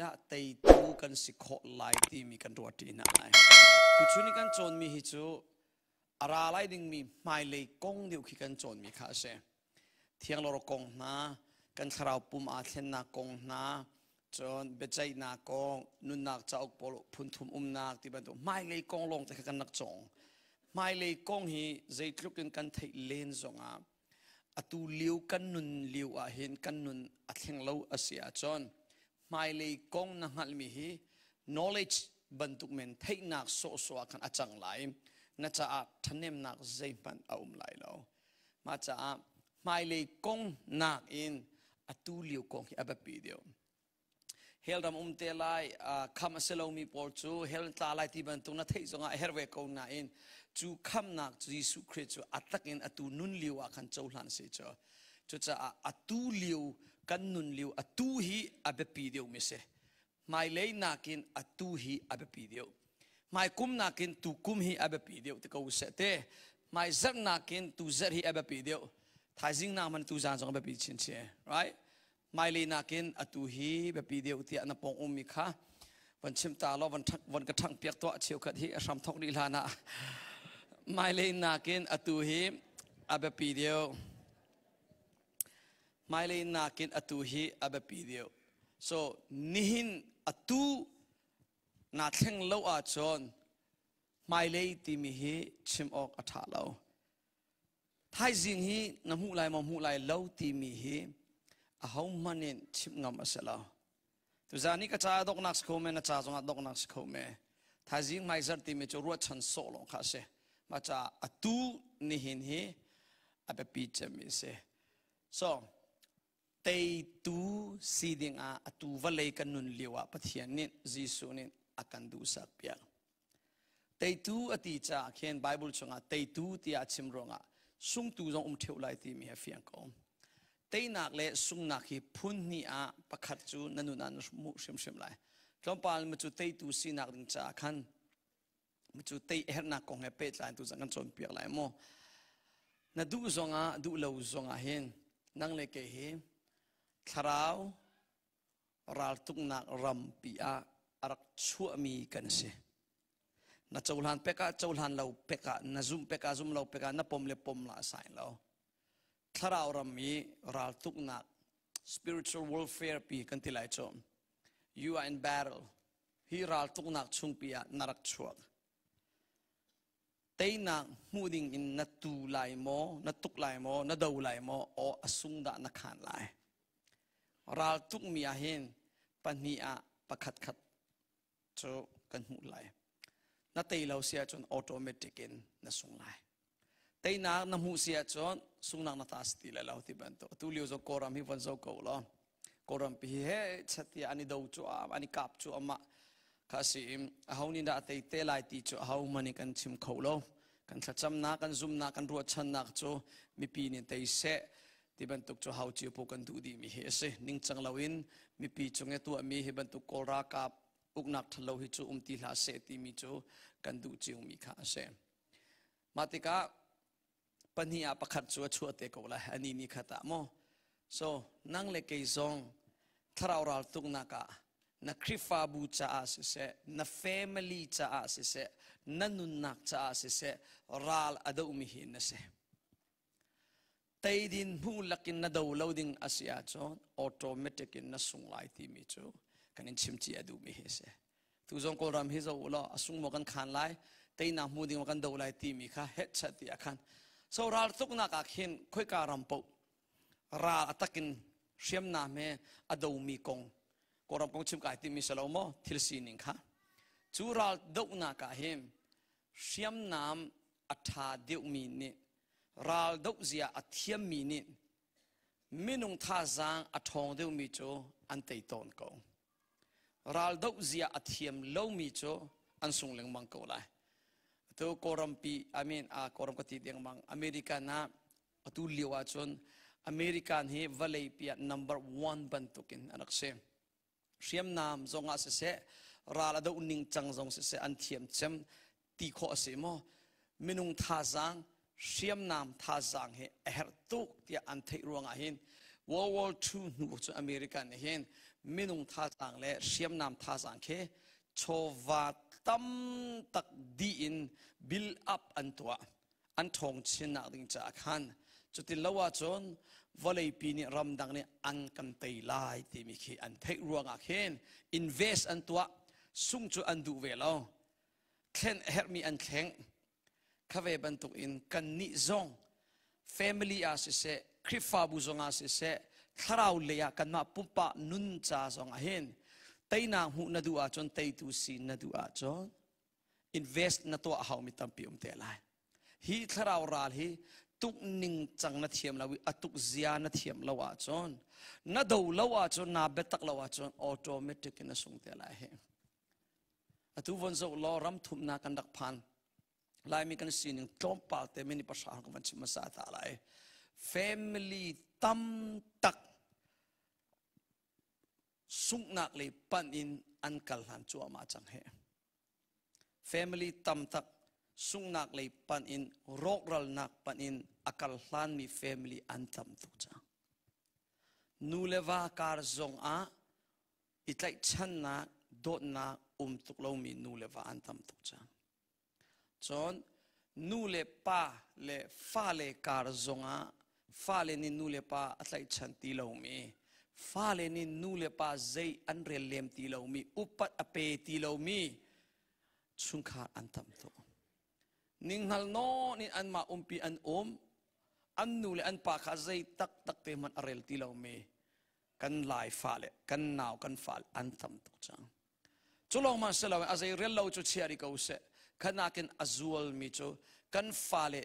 Zeitindah teitu kan si khawh lai timi kan ruahṭi hna lai. Tuchun i kan cawnmi hi cu a ra lai dingmi hmailei kong deuh khi kan cawnmi kha a si. Thianglawr kong hna, kan thlarau pum aa thlennak kong hna, cun biaceihnak kong, nunnak cauk pawl phunthum umnak ti bantuk hmailei kong lawng te kha kan rak cawng. Hmailei kong hi zeitluk in kan theih len zongah atu lio kan nun lio ah hin kan nun a thleng lo a si ahcun hmailei kong na hngalhmi hi knowledge bantuk men theihnak sawhsawh ah khan a cang lai. Na caah ṭhahnemnak zeihmanh a um lai lo. Mah caah hmailei kong nakin atu lio kong hi a biapi deuh. Hell ram um te lai, kham a si lomi pawl cu hell tla lai ti bantuk na theih zongah a herh ve ko nain cu khamnak Jesuh Khrih cu a tak in atu nun lio ah khan cohlan si cu. Cucaah atu lio kan nun lio atu hi a biapi deuhmi si. Hmailei nakin atu hi a biapi deuh. Hmaikum nakin tukum hi a biapi deuh ti ko seh te. Hmaizarh nakin tuzarh hi a biapi deuh. Thaizing nak man tuzan zong a biapi chinchin, right? Hmailei nakin atu hi biapi deuh tiah na pawng ummi kha van chim ta law van ka ṭhangh piak tuah. Cheukhat hi a hram thok rih hlan ah hmailei nakin atu hi a biapi deuh. Hmailei nakin atu hi a biapi deuh. So nihin atu naa thleng lo ahcun hmailei timi hi chim awk a ṭha lo. Thaizing hi na hmuh lai maw hmuh lai lo timi hi ahohmanh in chimh ngam a si lo. Tuzaan hi ka ca donghnak si kho men, na ca zongah donghnak si kho me. Thaizing hmaizarh timi cu ruahchan sawh lawng kha a si. Mah caah atu nihin hi a biapi cemmi a si. So, teitu si dingah atu vawlei kan nun lio ah Pathian nih Jesuh nih a kan duhsak piak. Teitu a ti caah khin Bible chungah teitu tiah a chim ruangah sungtu zong um ṭheo lai timi hi a fiang ko. Teinak le sungnak hi phun hnih ah pakhat cu na nun ah na hmuh hrimhrim lai. Tlawmpal mu cu teitu sinak ding caah khan mu cu tei herhnak kong he pehtlai tu zong kan cawnpiak lai mu. Na duh zongah duh lo zongah hin nang le kei hi thlarau raltuknak rampi ah a rak chuahmi kan si. Na cohlan pek ah cohlan lo pek ah, na zumh pek ah zum lo pek ah, na pom le pom la sai lo. Thlarau ram i raltuknak spiritual warfare pi kan ti lai cu. You are in battle. Hi raltuknak chungpi ah na rak chuak. Teinak hmuh ding in na tu lai maw, na tuk lai maw, na do lai maw, o a sung dah na khan lai. Ral tukmi ah hin pahnih ah pakhat khat cu kan hmuh lai. Na tei lo si ahcun automatic in na sung lai. Teinak na hmuh si ahcun sungnak na ta si ti lai lo ti bantuk. Atu lio zong Kawlram hi von zo ko law. Kawlram pi hi he chatia an i do cu an i kap cu amah kha si i aho nih dah a tei te lai ti cu aho hmanh nih kan chim kho lo. Kan thlacamnak, kan zumnak, kan ruahchannak cu mipi nih tei seh ti bantuk cu hau cio kan duh dihmi hi a si. Ningcang loin mipi cung i tuahmi hi bantuk Kawl ralkap uknak ṭhalo hi cu um ti hlah seh timi cu kan duh ciomi kha a si. Mah tikah pahnih ah pakhat cu a chuah te ko lai ani ni khat ah maw. So nang le kei zong thlarau ral tuknak ah na Khrihfabu caah siseh, na family caah siseh, na nunnak caah siseh ral a dohmi hi na si. Teidin hmu lakin na do lo ding a si ahcun automatic in na sung lai timi cu kan in chimci a duhmi hi a si. Tu zong Kawlram hi zoh u law a sung maw kan khan lai, teinak hmu ding maw kan do lai timi kha hetchat ti ah khan. So raltuknak ah khin khoika ram paoh ral a takin hriamnam he a domi kong Kawlram kong chim kai timi si lo maw thil sining kha. Cu ral dohnak ah hin hriamnam a ṭha deuhmi nih ral doh zia a thiammi nih minung thazaang a ṭhawng deuhmi cu an tei tawn ko. Ral doh zia a thiam lomi cu an sung lengmang ko lai. Atu Kawlrampi, I mean, Kawlram ka ti dengmang, American ah atu lio ahcun American hi vawlei pi ah number one bantukin an rak si. Hriamnam zongah siseh, ral a doh ningcang zong siseh an thiam cem ti khawh a si maw? Minung thazaang, hriamnam thazaang hi a herh tuk tiah an theih ruangah hin World War II hnu cu America nih hin Minung thazaang le hriamnam thazaang khi chawva tam tak dih in build up an tuah. An ṭhawng chinnak ding caah khan cutin lo ahcun vawleipi nih ramdang nih an kan tei lai timi khi an theih ruangah khin invest an tuah. Sung cu an duh ve lo. Thlen a herhmi an thleng. Kha ve bantuk in kannih zong family ah siseh, Khrihfabu zong ah siseh, thlarau lei ah kanmah pumpak nun ca zong ah hin teinak hmuh na duh ahcun, teitu si na duh ahcun invest na tuah haumi tampi um te lai. Hi thlarau ral hi tuk ning cang na thiam lo i a tuk zia na thiam lo ahcun, na do lo ahcun, naa biatak lo ahcun automatic in na sung te lai hi. Atu von zoh law ram thumnak kan rak phan. Laimi kan sining tlawmpal te mini pahra kan van chim hmasa ta lai. Family tam tak sunghnak lei panh in an kal hlan cuahmah cang he. Family tam tak sunghnak lei panh in rawkralnak panh in a kal hlanmi family an tam tuk cang. Nu le va kar zong ah i tlaihchannak dawtnak um tuk lomi nu le va an tam tuk cang. Cun nu le pa le fale kar zongah fale nih nu le pa a tlaihchan ti lomi, fale nih nu le pa zei an rel lem ti lomi, upat a pe ti lomi chungkhar an tam tuk. Ninghngal nawn in anmah umpi an um, an nu le an pa kha zei taktak te hmanh a rel ti lomi kan Lai fale, kan nau kan fale an tam tuk cang. Cu lawng man si lo, a zei rel lo cu chia ri ko seh. Khanakin a zualmi cu kan fale,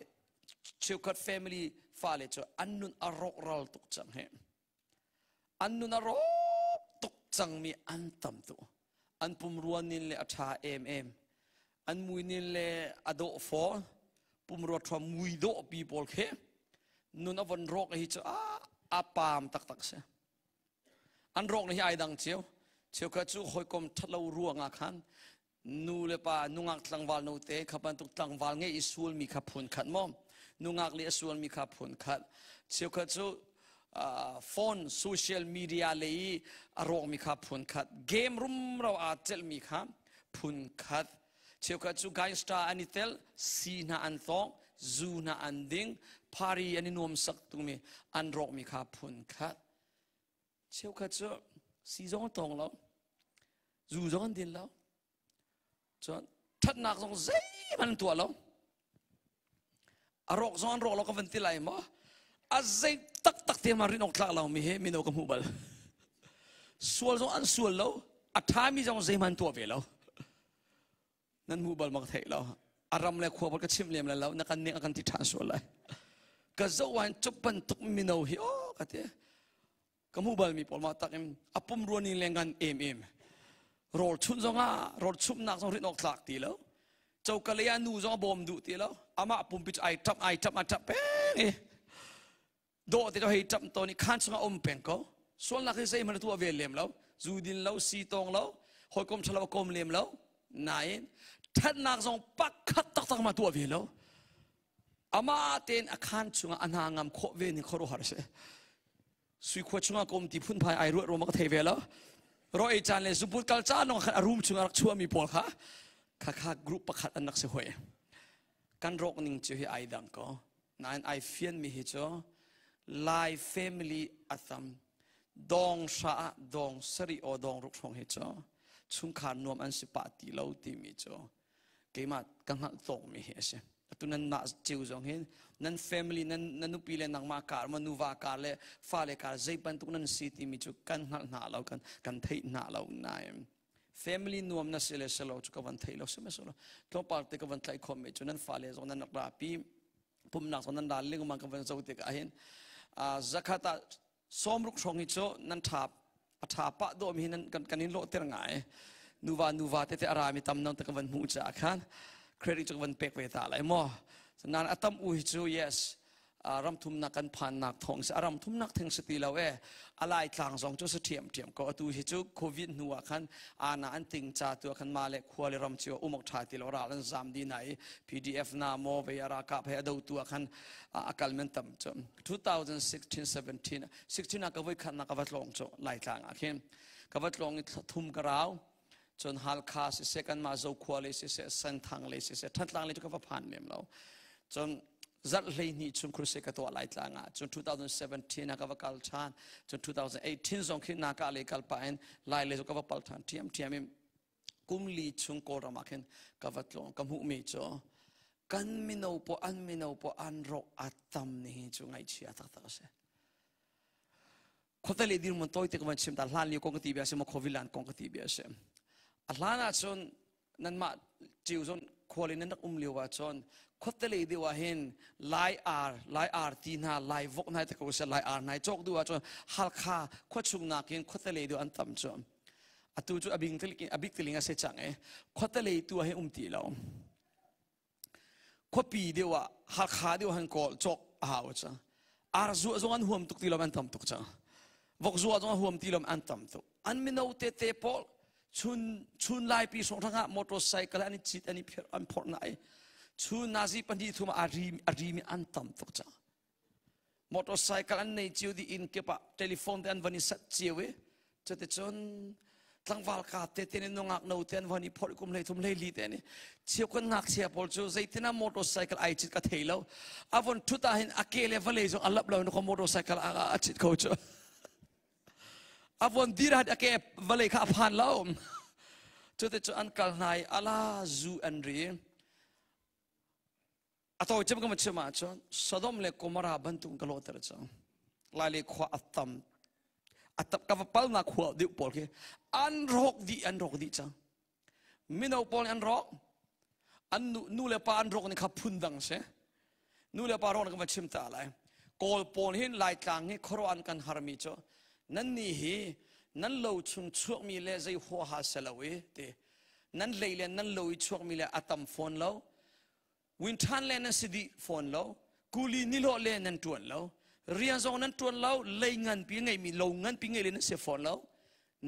cheukhat family fale cu an nun a rawkral tuk cang he. An nun a rawk tuk cangmi an tam tuk. An pumrua nin le a ṭha em em. An mui nin le a dawh fawn. Pumrua ṭha mui dawh pi pawl khi nun a von rawk hi cu a paam taktak si. An rawk hi ai dang cio. Cheukhat cu hawikom ṭhatlo ruangah khan nu le pa nungak tlangval note kha bantuk tlangval ngei i sualmi kha phun khat maw, nungak le a sualmi kha phun khat. Cheukhat cu phone social media le i a rawkmi kha phun khat, game rumro aa celhmi kha phun khat. Cheukhat cu gangster an i tel, si hna an tawng, zu hna an ding, party an i nuam sak tumi an rawkmi kha phun khat. Cheukhat cu si zong an tawng lo, zu zong an din lo, cun ṭhatnak zong zeihmanh an tuah lo. A rawk zong an rawk lo ka van ti lai maw? A zei taktak te ma rin awk tlak lo mi hi mino ka hmuh bal. Sual zong an sual lo, a ṭhami zong zeihmanh an tuah ve lo. Nan hmuh bal ma ka theih lo. A ram le khua bal ka chimh lem lai lo, na kan nek a kan ti ṭhan sual lai. Ka zoh ah cup bantuk mino hi aw ka ti. Ka hmuh bal mi pawl ma tak in a pum ruan in le ngan em em. Rawl chunh zong ah rawl chumhnak zong rin awk tlak ti lo. Coka lei ah nu zong a bawm duh ti lo. Amah pumpi cu ai ṭap ai ṭap a ṭap peng i dawh te hei ṭap tawn i khaan chungah um peng ko. Sualnak hi zeihmanh a tuah ve lem lo. Zu din lo, si tawng lo, hawikom ṭhalo a kom lem lo. Nain ṭhatnak zong pakhat taktak ma tuah ve lo. Amah tein a khaan chungah a hna ngam khawh ve ning khuaruahhar a si. Sui khua chungah ka um ti phunphai ai ruah ruam ka thei ve lo. Ro ei caan le zuput kal caan lawng khan a room chungah rak chuahmi pawl kha kha kha group pakhat an rak si hoi. Kan rawk ning cu hi ai dang ko. Nain ai fian mi hi cu Lai family a tam dong hra ah dong sari o dong ruk hrawng hi cu chungkhar nuam an si pah ti lo timi cu keimah ka hngalh tawkmi hi a si. Atu nan mah cio zong hin nan family nan na nupi le nangmah kar ma nuva kar le fale kar zei bantuk nan si timi cu kan hngalh hna lo, kan theih hna lo. Nain family nuam na si le si lo cu ka van thei lo. Sihmanhsehlaw tlawmpal te ka van tlaih khawm mi cu nan fale zong nan rak rapi pumnak zong nan ral lengmang ka van zo tikah hin zakhat ah 60 hrawng hi cu nan tha a tha pah dawh mi nan kan in lawhter ngai. Nuva nuva tete a rami tam nang te ka van hmuh caah khan credit cu ka van pek ve ta lai maw. Nan a tam u hi cu yes, ram thumnak kan phannak thawng si, a ram thumnak theng si ti lo e, a lai tlang zong cu si ṭhiam ṭhiam ko. Atu hi cu COVID hnu ah khan ana an ting ca tu khan ma le khua le ram cio umok ṭha ti lo, ral an zam di na i PDF na mo ve ara kap he ado tu ah khan a kal men tam cu. 2016 17 16 ah ka voi khat nak ka va tlawng cu Laitlang ah khin. Ka va tlawng i thum ka rau. Cun Halkha siseh, kanmah Zokhua lei siseh, Senthang lei siseh, Thantlang lei cu ka va phan lem lo. Cun zarh 12 chung crusade ka tuah lai tlang ah cun 2017 ah ka va kal ṭhan. Cun 2018 zong khi naka lei kal pah in Lai lei cu ka va pal ṭhan ṭhiamṭhiam i kum li chung Kawlram ah khin ka va tlawng. Ka hmuhmi cu kan mino pawl an mino pawl an rawk a tam ni hi cu ngaihchia taktak a si. Khuate dirhmun tawite ka van chim ta. Hlan lio kong ka ti bia a si maw, Khuavilan kong ka ti bia a si. A hlan ah cun nanmah cio zon khual in nan rak um lio ah cun khuate lei deuh ah hin Lai ar, Lai ar ti hna, Lai vok hna te ko se, Lai ar hna cawk duh ah cun Halkha khua chung nakin khuate lei deuh an tam cu. Atu cu a bing a bik tiling a si cang i khuate lei tu ah hin um ti lo. Khuapi deuh ah, Hakha deuh han kawl cawk a hau cang. Ar zuah zong an huam tuk ti lo, an tam tuk cang. Vok zuah zong an huam ti lo, an tam tuk. An mino tete pawl chun chun laipi hrawng ah motorcycle an i cit, an i phir, an phorh na i chun nazi pahnih thum a ri a ri mi an tam tuk cang. Motorcycle an nei cio dih, inn kip ah telephone te an van i sat cio i cuticun tlangval ka te te nih nungak no te an van i phorh, kum 13 14 te nih. Cheu kan ngakchia pawl cu zeitin ah motorcycle ai cit ka thei lo. A von thut ah hin a ke le vawlei zong a lap lo in motorcycle a cit kho cu. A von dir ah a ke vawlei kha a phan lo. Cuticun an kal hna i ala zu an ri. A tawi cem ka chim ahcun Sodom le Gomorrah bantuk ka lawhter cang. Lai le khua a tam a tam. Ka va palnak khua deuh pawl khi an rawk dih, an rawk dih cang. Mino pawl an rawk. An nu, nu le pa an rawk ni kha phun dang si. Nu le pa rawk na ka va chim ta lai. Kawl pawl hin Laitlang hi khuaruah an kan harmi cu nan ni hi nan lo chung chuakmi le zei huaha se lo i ti nan lei le nan lo i chuakmi le a tam fawn lo, win ṭhan le nan si dih fawn lo, kuli nihlawh le nan ṭuan lo, rian zong nan ṭuan lo, lei nganpi ngeimi, lo nganpi ngei le nan si fawn lo,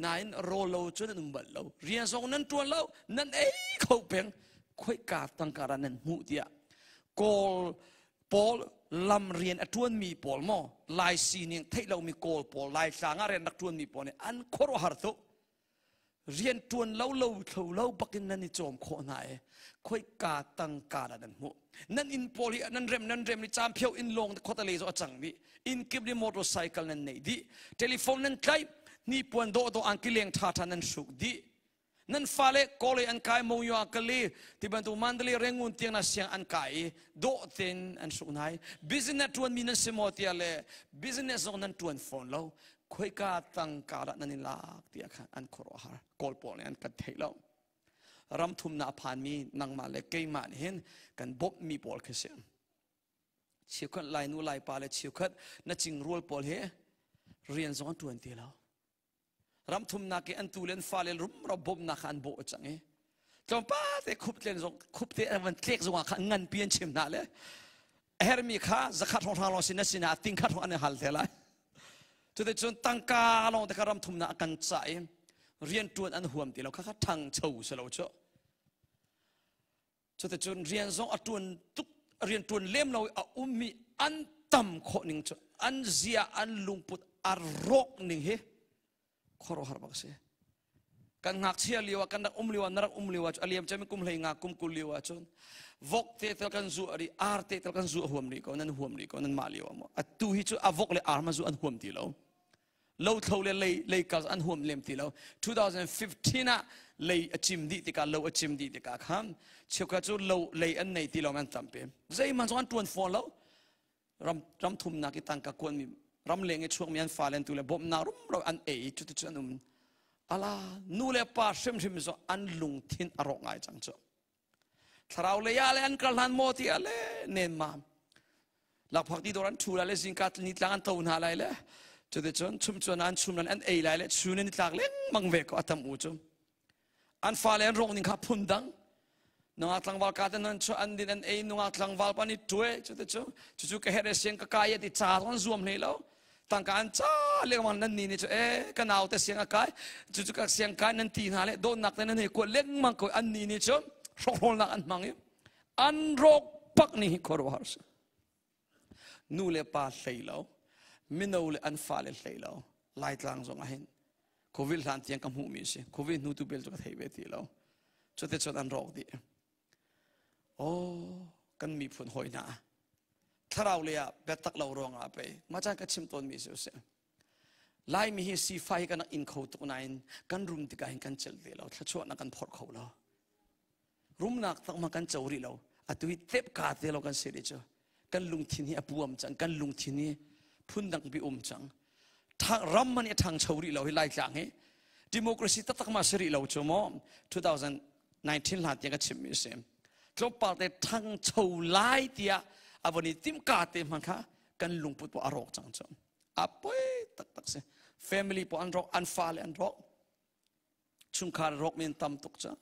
nain rawl lo cu nan um bal lo, rian zong nan ṭuan lo, nan ei kho peng, khoika tangka dah nan hmuh tiah Kawl pawl, lam rian a ṭuanmi pawl maw, Lai sining theih lomi Kawl pawl, Lai tlang ah rian rak ṭuanmi pawl nih an khuaruahhar tuk. Rian ṭuan lo, lo thlo lo bakin nan i cawm khawh hna i khoika tangka dah nan hmuh? Nan inn pawl hi nan rem, nan rem i caamphio inn lawng khuata lei zong a cang dih, inn kip nih motorcycle nan neih dih, telephone nan tlaih, hnipuan dawhdawh angki leng ṭhaṭha nan hruk dih, nan fale kawlei an kai, Monywa Kali ti bantuk, Mandalay, Rangoon tiang na siang an kai i dawh tein an hruk hna i business ṭuanmi nan si maw tiah le business zong nan ṭuan fawn lo, khoika tangka dah nan i lak tiah khan an khuaruahhar. Kawl pawl nih an kan theih lo. Ram thumnak a phanmi nangmah le keimah nih hin kan bawmhmi pawl khi si. Cheukhat Lai nu Lai pa le cheukhat na cingrual pawl hi rian zong an ṭuan ti lo. Ram thumnak i an tu le an fale rumro bawmhnak kha an bawh cang i tlawmpal te khup tlen zong, khup te an van tlek zong ah kha nganpi an chim hna le a hermi kha zakhat hrawng lawng sin na sinah ting khat hrawng an hal te lai. Cuticun tangka lawng te kha ram thumnak a kan cah i rian ṭuan an huam ti lo. Kha kha ṭhangcho si lo cu. Cuticun rian zong a ṭuan tuk, rian ṭuan lem lo i a ummi an tam khawh ning cu, an zia, an lungput a rawk ning hi khuaruahhar bak a si. Kan ngakchia lio ah, kan rak um lio ah, na rak um lio ah, a liam cem kum 15 kum 20 lio ah cun vok te tel kan zu ri, ar te tel kan zu huam rih ko, nan huam rih ko nan mah lio ah maw. Atu hi cu a vok le ar ma zu an huam ti lo, lo thlo le lei lei kal an huam lem ti lo. 2015 ah lei a cim dih tikah, lo a cim dih tikah khan cheukhat cu lo lei an nei ti lo, an tampi, zeihmanh zong an tuan fawn lo. Ram ram thumnak i tangka kuanmi, ram leng i chuakmi an fale an tu le bawmhnak rumro an ei. Cuti an um ala nu le pa hrimhrim zo an lungthin a rawk ngai cang cu. Thlarau lei ah le an kal hlan maw ti ah le nen mam lakphak ti dawr an thu lai le zingka ni tlang an to hna lai le cuticun chum chuan an chum lan an ei lai le chun in tlak lengmang ve ko. Atam u cu an fale an rawk ning kha phun dang. Nungak tlangval ka te nan chu an din an ei, nungak tlangval pa ni tuai cuti cu cucu ka here siang ka kai ti cha zong zuam hlei lo, tangka an cha lengmang. Nan ni ni cu e ka nau te siang a kai, cucu ka siang kai nan ti hna le dawtnak te nan hei kuat lengmang ko. An ni ni cu hrokhrawlnak an hmang i an rawk pak ni hi khuaruahhar si. Nu le pa hlei lo, mino le an fale hlei lo, Laitlang zong ah hin. Covid hlan tiang ka hmuhmi a si. Covid hnu tu bel cu ka thei ve ti lo. Cuticun an rawk dih. Oh, kan miphun hawi hna. Thlarau lei ah biatak lo ruangah pei. Mah caan ka chim tawnmi si usih. Laimi hi sifai hi kan in kho tuk nain kan rum tikah hin kan celh te lo. Thluachuahnak kan phorh kho lo. Rumnak tak ma kan co rih lo. Atu hi tep ka te lo kan si rih cu. Kan lungthin hi a puam cang. Kan lungthin hi phundang bi um cang. Ram man i ṭhangcho rih lo hi Laitlang hi. Democracy taktak ma si rih lo cu maw 2019 hlan tiang ka chimmi a si. Tlawmpal te ṭhangcho lai tiah a von i timh ka te hmanh kha kan lungput pawh a rawk cang cu. A poi taktak si. Family pawh an rawk, an fale an rawk. Chungkhar rawk men tam tuk cang.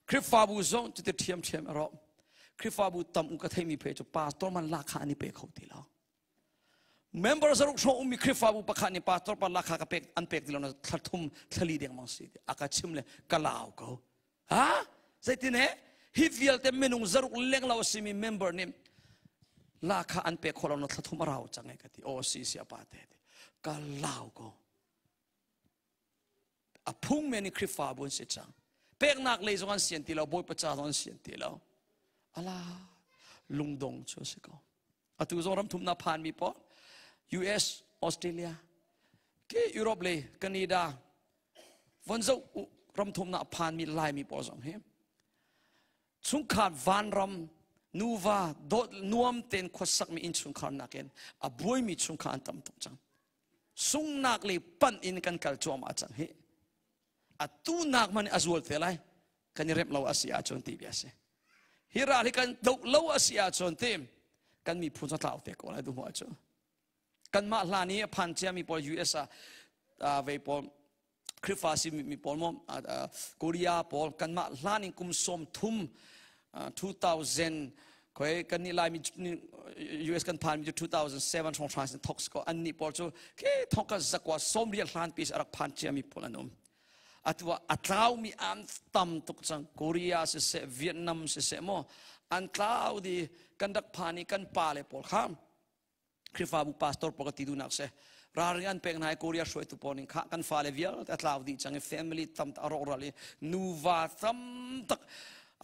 Khrihfabu zong cuti ṭhiamṭhiam a rawk. Khrihfabu tam u ka theimi phe cu pastor man lakha an i pe kho ti lo. Member zaruk hrawng ummi Khrihfabu pakhat nih pastor pa lakha ka pek an pek ti lo na thla thum thlali deng mang si a ka chim le ka lau ko. Ha? Zeitin he? Hi vialte minung zaruk leng lo a simi member nih lakha an pek kho lo na thla thum a rau cang e ka ti. Aw si si a pa te. Ka lau ko. A phung men i Khrihfabu an si cang. Peknak lei zong an sian ti lo, Bawipa ca zong an sian ti lo. Ala, lungdong cu a si ko. Atu zong ram thumnak phanmi pawl, US, Australia, ke Europe le Canada, von zoh u ram thumnak phanmi Laimi pawl zong hi chungkhar vanram nuva dawt nuam tein khuasakmi innchungkhar nakin a buaimi chungkhar an tam tuk cang. Sungnak le panh in kan kal cuahmah cang hi. Atu nak man a zual te lai. Kan i remh lo a si ahcun ti bia si. Hi ral hi kan doh lo a si ahcun ti kan miphun cu tlau te ko lai duh cu. Kanmah hlan i a phan ciami pawl US ah vei pawl Khrihfa si mi pawl mo Korea pawl kanmah hlan in kum 30 2000 khoi kan nih Laimi US kan phan mi cu 2007 hrawng hrawng sin thok ko an nih pawl cu ke thok ka zakwa 80 hlan pi rak phan ciami pawl an um. Atu ah a tlaumi an tam tuk cang. Korea siseh, Vietnam siseh maw an tlau di kan rak phan i kan pa le pawl kha Khrihfabu pastor pawl ka ti duhnak si. Ralring an pek hna i Korea hruaitu pawl nih kha kan fale vialte a tlau dih cang i family tam tak a rawkral i nuva tam tak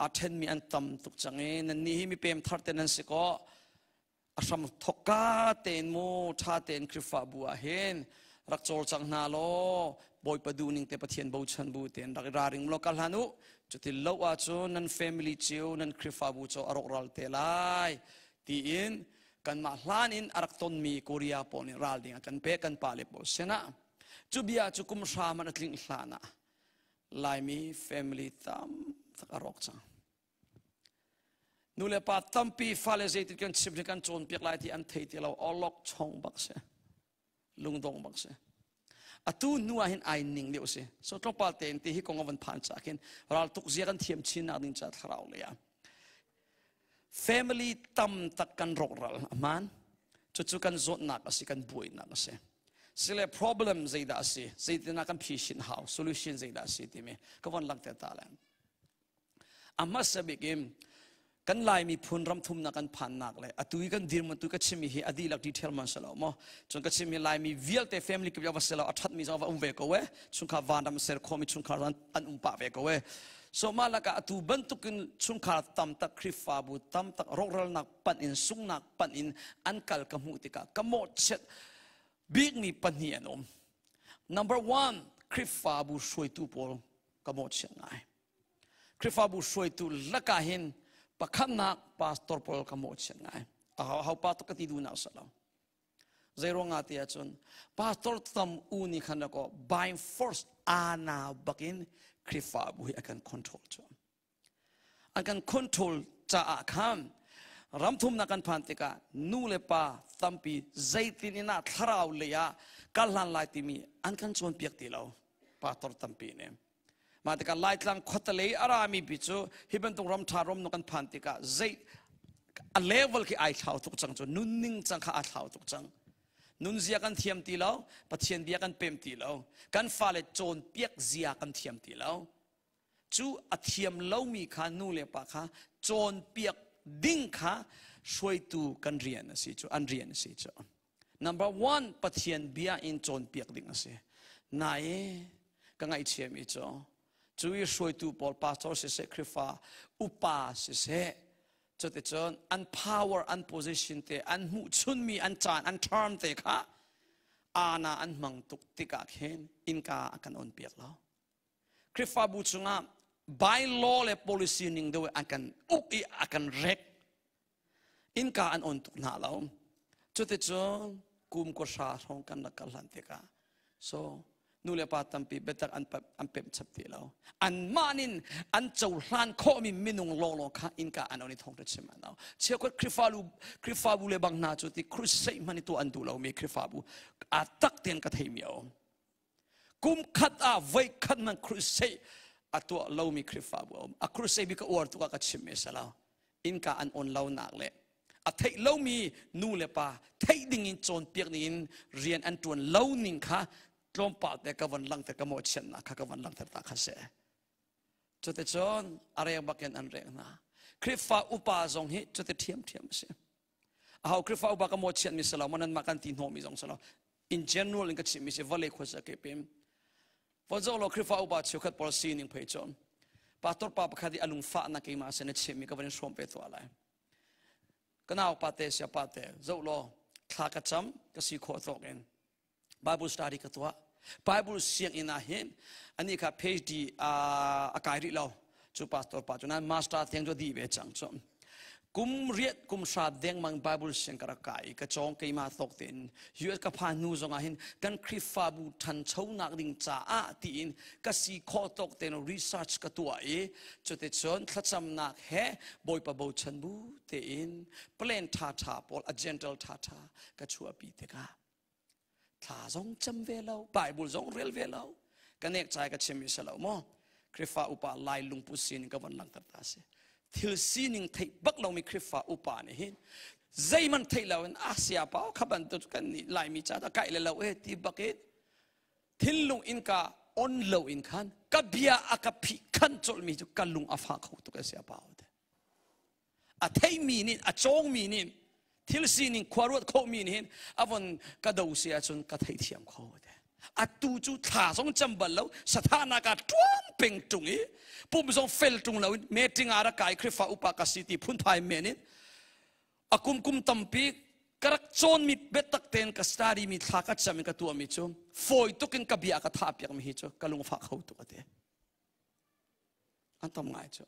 aa ṭhenmi an tam tuk cang i nannih hi mipem thar te nan si kaw A hram thokka tein mu ṭha tein Khrihfabu ah hin rak cawlcang hna law Bawipa duhning te Pathian bochan bu tein rak i raring law kal hlan u. Cuti lo ahcun nan family cio nan Khrihfabu cu a rawkral te lai tiin kanmah hlan in a rak tonmi Korea pawl nih ral ding a kan pek kan pale pawl sinah. Cu bia cu kum hra man a tlingh hlan ah Laimi family tam tak a rawk cang. Nu le pa tampi fale zeitin kan chim hi kan cawnpiak lai ti an thei ti lo awlok chong bak si lungdong bak si atu hnu ah hin ai ning deuh si so tlawmpal tein ti hi kong a van phan cha khin ral tuk zia kan thiam chin nak ding cha thlarau le ah family tam tak kan rawkral aman cucu kan zawtnak a si kan buainak a si sile problem zeidah a si zeitinah kan phi hau solution zeidah a si timi ka von langhter ta le A hmasa bik in kan Lai miphun ram thumnak kan phannak le atu i kan dirhmun tu ka chimmi hi a dihlak detail man si lo maw cun ka chimmi Laimi vialte family kip va si lo a thatmi zong va um ve ko e chungkhar vanram ser khomi chungkhar an um pah ve ko e so mah lakah atu bantukin chungkhar tam tak Khrihfabu tam tak rawkralnak panh in sungnak panh in an kal ka hmuh tikah ka mawhchiat bikmi pahnih an um. Number one, Khrihfabu hruaitu pawl ka mawhchiat ngai. Khrihfabu hruaitu lakah hin pakhatnak pastor pawl ka mawhchiat ngai. Aho pa ka ti duhnak sa lo. Zeiruang ah ti ahcun pastor tam u nih khan ko by force ana bakin Khrihfabu hi a kan control cu. An kan control caah khan ramthumnak kan phan tikah nu le pa tampi zeitin in ah thlarau lei ah kal hlan lai timi an kan cawnpiak ti lo pastor tampi nih. Mah tikah Laitlang khuatelei a rami pi cu hi bantuk ram ṭha ram kan phan tikah zei a level khi ai thlau tuk cang cu nunning cang kha aa thlau tuk cang. Nunzia kan thiam ti lo, Pathian bia kan pem ti lo, kan fale cawnpiak zia kan thiam ti lo. Cu a thiam lomi kha nu le pa kha cawnpiak ding kha hruaitu kan rian a si cu, an rian a si cu. Number one, Pathian bia in cawnpiak ding a si. Nain, Ka ngaihchiami cu cu i hruaitu pawl pastor siseh Khrihfa upa siseh cuticun an power an position te an hmuhchunmi an caan an term te kha ana an hmang tuk tikah khin innka a kan on piak lo. Khrihfabu chungah by law le policy ning deuh an kan uk i a kan rek. Innka an on tuk hna lo. Cuticun kum kuahra hrawng kan rak kal hlan tikah so nu le pa tampi biatak an an pemh chap ti lo. Anmah nin an cohlan khawhmi minung lawnglawng kha innka an on i thawngṭha chim an au. Cheukhat Khrihfabu Khrihfabu le bang hna cu ti crusade hmanh i tuah an duh lomi Khrihfabu aa tak tein ka theimi a um. Kum khat ah voi khat man crusade a tuah lomi Khrihfabu a um. A crusade bi ka uar tuk ah ka chim mi si lo. Innka an on lo nak le a theih lomi nu le pa theih ding in cawnpiak ning in rian an ṭuan lo ning kha tlawmpal te ka von langhter ka mawhchiatnak kha ka von langhter ta kha si. Cuticun a reng bakin an reng hna. Khrihfa upa zong hi cuti ṭhiamṭhiam a si. Aho Khrihfa upa ka mawhchiatmi si lo, maw nanmah kan ti hnawhmi zong si lo. In general in ka chimmi si vawlei khuasa ke pem. Von lo Khrihfa upa cheukhat pawl sining phei cun pastor pa pakhat i a lungfahnak keimah sin a chimmi ka van in hrawm pe tuah lai. Ka nau pa te sia pa te zoh law thla ka cam ka si khawh tawk in Bible study ka tuah. Bible sianginn ah hin ani kha PhD a kai rih lo. Cu pastor pa cu nan master theng cu di ve cang cu. Kum riat kum hra dengmang Bible siang ka rak kai ka cawng keimah tawk tein US ka phan hnu zong ah hin kan Khrihfabu ṭhanchonak ding caah tiin ka si khawh tawk tein research ka tuah i cuticun thlacamnak he Bawipa bochan bu tein plan ṭhaṭha pawl agenda ṭhaṭha ka chuahpi tikah thla zong cam ve lo Bible zong rel ve lo ka nek chai ka chim i si lo maw Khrihfa upa lai lungput sining ka von langhter ta si thil sining theih bak lomi Khrihfa upa nih hin zeiman theih lo in Asia pa kha bantuk kan nih Laimi ca ta kai le lo e ti bak in thinlung in ka on lo in khan ka bia a ka phih khan colh mi cu ka lung a fa kho tuk e sia pa te A theimi nih a cawngmi nih thil sining khua ruat khomi nih hin a von ka do si ahcun ka theithiam kho te. Atu cu thla zong cam bal lo sathahnak ah ṭuan peng ṭung i pum zong fel ṭung lo in meeting ah rak kai Khrihfa upa ka si ti phunphai men in a kum kum tampi ka rak cawnmi biatak tein ka study mi thla ka cam in ka tuahmi cu fawi tuk in ka bia ka thah piakmi hi cu ka lungfah kho tuk a ti. An tam ngai cu.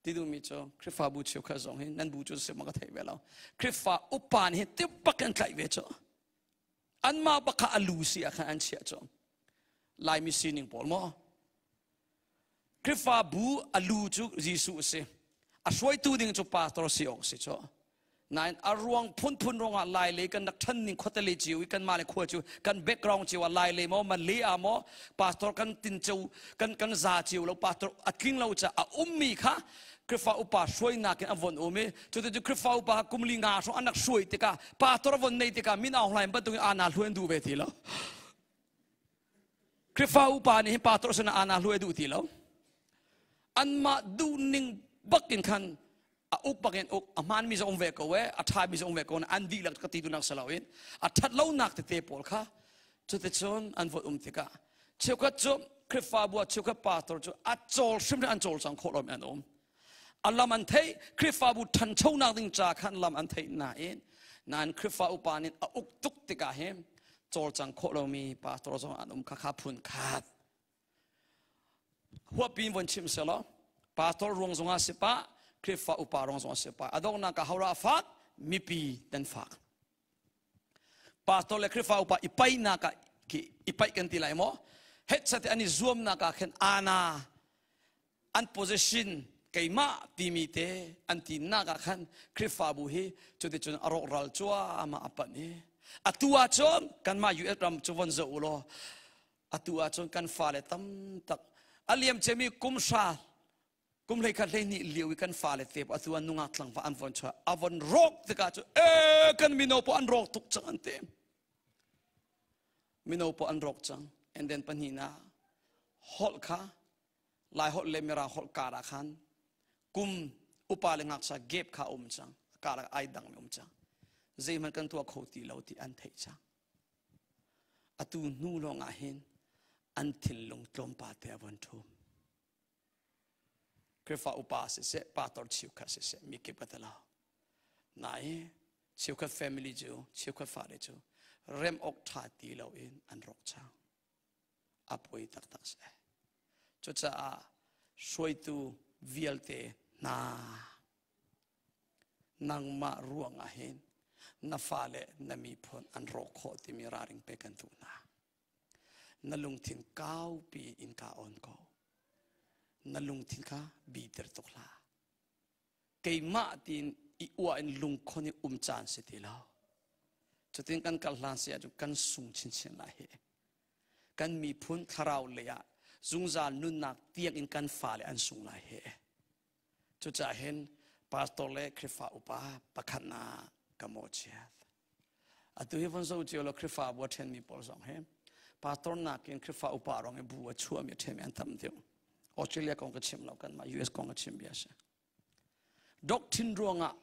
Ti duhmi cu Khrihfabu cheukhat zong hi nan bu cu si ma ka theih ve lo. Khrihfa upa nih hin tibak an tlaih ve cu. Anmah bak kha a lu si ah khan an chiah cu. Laimi sining pawl maw? Khrihfabu a lu cu Jesuh a si. A hruaitu ding cu pastor si awk si cu. Nain a ruang phunphun ruangah Lai lei kan rak ṭhan ning khuate lei cio i kanmah le khua cu kan background cio ah Lai lei maw Malay ah maw pastor kan tin cio kan kan za cio lo pastor a tling lo caah a ummi kha Khrihfa upa hruainak in a von um i cuti cu Khrihfa upa kum li nga hrawng an rak hruai tikah pastor a von nei tikah min Aung Hlaing bantukin ana hluai an duh ve ti lo. Khrihfa upa nih hin pastor sinah ana hluai duh ti lo. Anmah duhning bak in khan a uk bak in uk a hmaanmi zong um ve ko e a ṭhami zong um ve ko an dihlak ka ti duhnak si loin a ṭhat lonak tete pawl kha cuticun an vote um tikah cheukhat cu Khrihfabu ah cheukhat pastor cu a cawl hrimhrim an cawlcang khawh lomi an um a lam an theih Khrihfabu ṭhanchonak ding ca khan lam an theih nain nain Khrihfa upa nih a uk tuk tikah hin cawlcang khawh lomi pastor zong an um kha kha phun khat Huapi in von chim selaw pastor ruang zongah si pah Khrihfa upa ruang zongah si pah a donghnak ah hora fak mipi nan fak pastor le Khrihfa upa i paihnak ah ki i paih kan ti lai maw hetchat an i zuamnak ah khin ana an position keimah timi te an tinak ah khan Khrihfabu hi cuticun a rawkral cuahmah a panh i atu ah cun kanmah US ram cu von zoh u law Atu ahcun kan fale tamtak a liam ciami kum hra kum hlei khat hlei hnih lio i kan fale te atu an nungak tlangval an von chuah a von rawk tikah cu e kan mino po an rawk tuk cang an ti mino po an rawk cang and then pahnihnak holh kha lai holh le mirang holh kar ah khan kum upa le ngakchia gap kha um cang kar ah ai dang mi um cang zeihmanh kan tuah kho ti lo ti an theih cang Atu hnu lawngah hin An thinlung tlawmpal te a von ṭhum. Khrihfa upa siseh, pastor cheukhat siseh, mi kip ka telo. Nai cheukhat family cu, cheukhat fale cu rem awk ṭha ti loin an rawk cang. A poi taktak si. Cucaah hruaitu vialte hna nangmah ruang ah hin na fale na miphun an rawk khawh timi ralring pe kan duh hna. Na lungthin kaupi in ka on ko. Na lungthin kha biter tuk hlah. Keimah tiin i uah in lungkhon i um caan si ti lo. Cutin kan kal hlan si ahcun kan sung chinchin lai hi. Kan miphun thlarau lei ah zungzal nunnak tiang in kan fale an sung lai hi. Cucaah hin pastor le Khrihfa upa pakhat na ka mawhchiat. Atu hi von zo cio lo Khrihfabu a ṭhenmi pawl zong hi pastor nakin Khrihfa upa rong i bu a chuahmi a ṭhenmi an tam deuh. Australia kong ka chim lo kanmah US kong ka chim bia si. Doctrine ruangah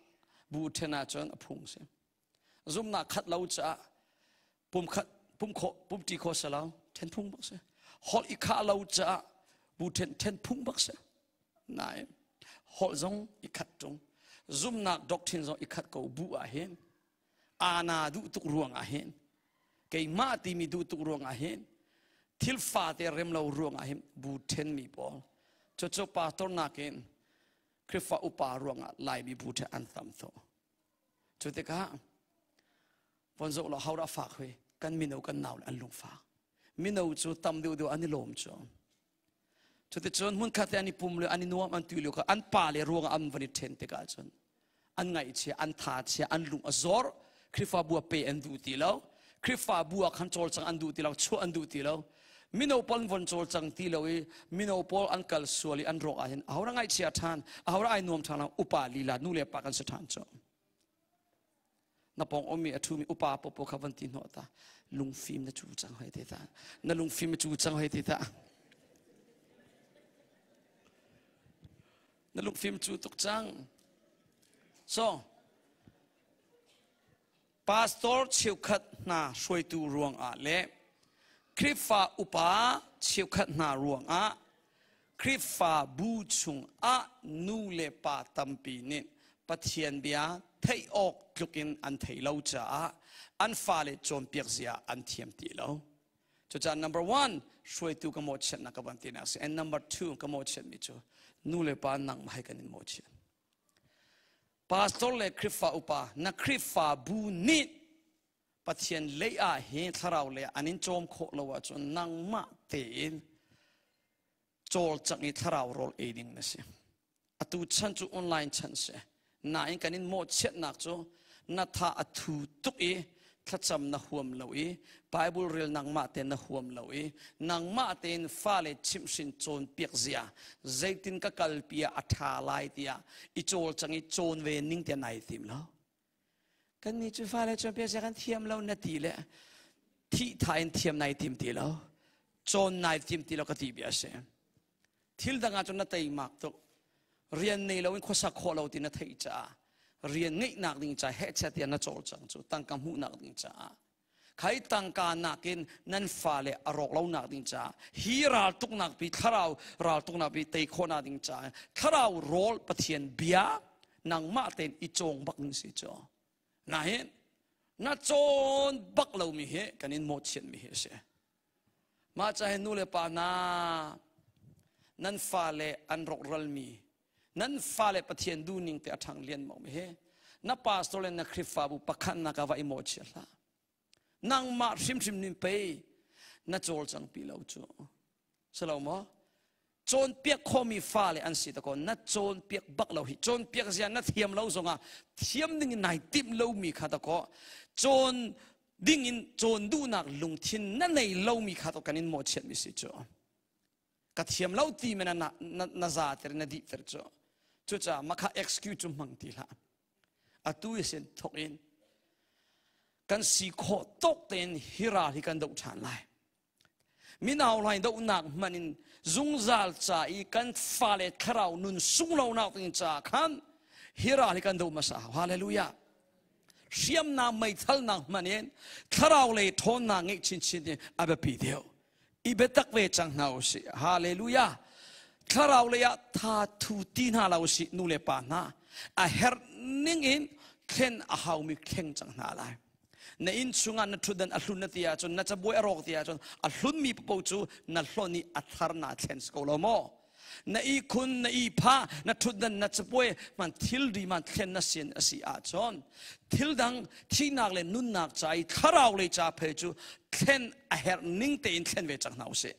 bu ṭhen ahcun a phung si. Zumnak khat lo caah pum khat pum khawh pum ṭi khawh si lo ṭhen phung bak si. Holh i khah lo caah bu ṭhen ṭhen phung bak si. Nain holh zong i khat ṭung zumnak doctrine zong i khat ko bu ah hin ana duh tuk ruang ah hin keimah timi duh tuk ruang ah hin thil fate rem lo ruang ah hin bu ṭhenmi pawl cucu pastor nakin Khrihfa upa ruangah Laimi bu ṭhen an tam tuk. Cu tikah von zoh law haudah fak hui kan mino kan nau le an lungfak. Mino cu tam deuh deuh an i lawm cu. Cuticun hmunkhat te an i pum le an i nuam an tui lio kha an pa le ruangah an van i ṭhen tikah cun an ngaihchia, an tha chia, an lung a zor. Khrihfabu ah pe an duh ti lo. Khrihfabu ah khan cawlcang an duh ti lo, chuah an duh ti lo. Mino pawl an von cawlcang ti lo i mino pawl an kal sual i an rawk ahhin ahodah ngaihchia ṭhan, ahodah ai nuam ṭhan lo, upa lila nu le pa kan si ṭhan cu. Na pawng ummi a ṭhumi upa popo kha van ti hnawh ta lungfim na cu cang hoi te ta na lungfim na cu cang hoi te ta na lungfim cu tuk cang so pastor cheukhat hna hruaitu ruangah le Khrihfa upa cheukhat hna ruangah Khrihfabu chungah nu le pa tampi nih Pathian bia theih awk tlukin an theih lo caah an fale cawnpiak zia an thiam ti lo. Cucaah number one, hruaitu ka mawhchiatnak ka van tinak si. And number two, ka mawhchiatmi cu nu le pa nangmah he kan in mawhchiat. Pastor le Khrihfa upa, na Khrihfabu nih Pathian lei ah hi thlarau lei an in cawm khawh lo ahcun nangmah tein cawlcangh i thlarau rawl ei ding na si. Atu chan cu online chan si. Nain kan in mawhchiatnak cu na tha a thu tuk i thlacam na huam lo i Bible rel nangmah tein na huam lo i nangmah tein fale chimhhrin cawnpiak zia zeitin ka kalpi ah a ṭha lai tiah i cawlcang i cawn ve ning tiah nai tim lo. Kannih cu fale cawnpiak zia kan thiam lo na ti le thih tha in thiam nai tim ti lo cawn nai tim ti lo ka ti bia a si. Thil dang ah cun na teimak tuk. Rian nei lo in khuasak khawh lo ti na theih caah rian ngeihnak ding caah hehchet tiah na cawlcang cu tangka hmuhnak ding caah khai tangka nakin nan fale a rawk lo nak ding caah hi raltuknak pi thlarau raltuknak pi tei khawhnak ding caah thlarau rawl Pathian bia nangmah tein i cawng bak ding si cu na hi na cawn bak lomi hi kan in mawhchiat mi hi a si mah ca hi nu le pa hna nan fale an rawkralmi nan fale Pathian duhning te a ṭhang lian mo mi hi na pastor le na Khrihfabu pakhat nak ah va i mawhchiat hlah nangmah hrimhrim nin pei na cawlcang pi lo cu silo maw cawnpiak khomi fale an si ta na cawnpiak bak lo hi cawnpiak zia na thiam lo zongah thiam ding in nai timh lomi kha ta ko cawn ding in cawn duhnak lungthin na nei lomi kha to kan in mawhchiat mi si cu ka thiam lo ti men na na za ter na dih ter cu cucaah makha excuse cu hmang ti hlah atu i sin thok in kan si khawh tok tein hi ral hi kan doh ṭhan lai minau lai dohnak hman in zungzal ca i kan fale thlarau nun sunglonak ding ca khan hi ral hi kan doh hmasa hallelujah hriamnam meithalnak hman in thlarau lei ṭhawnnak ngeih chinchin hi a biapi deuh. I biatak ve cang hna usih. Hallelujah. Thlarau lei ah tha thu ti hna lo usih nu le pa hna. A herh ning in thlen a haumi thleng cang hna lai. Na inn chungah na ṭhutdan a hlun na ti ahcun, na cabuai a rawk ti ahcun, a hlunmi paoh cu na hlonh i a thar naa thlen si ko lo maw? Na ihkhun, na ihphah, na ṭhutdan, na cabuai man thilri man thlen na sin a si ahcun, thil dang thihnak le nunnak ca i thlarau lei ca phei cu thlen a herh ning tein thlen ve cang hna usih.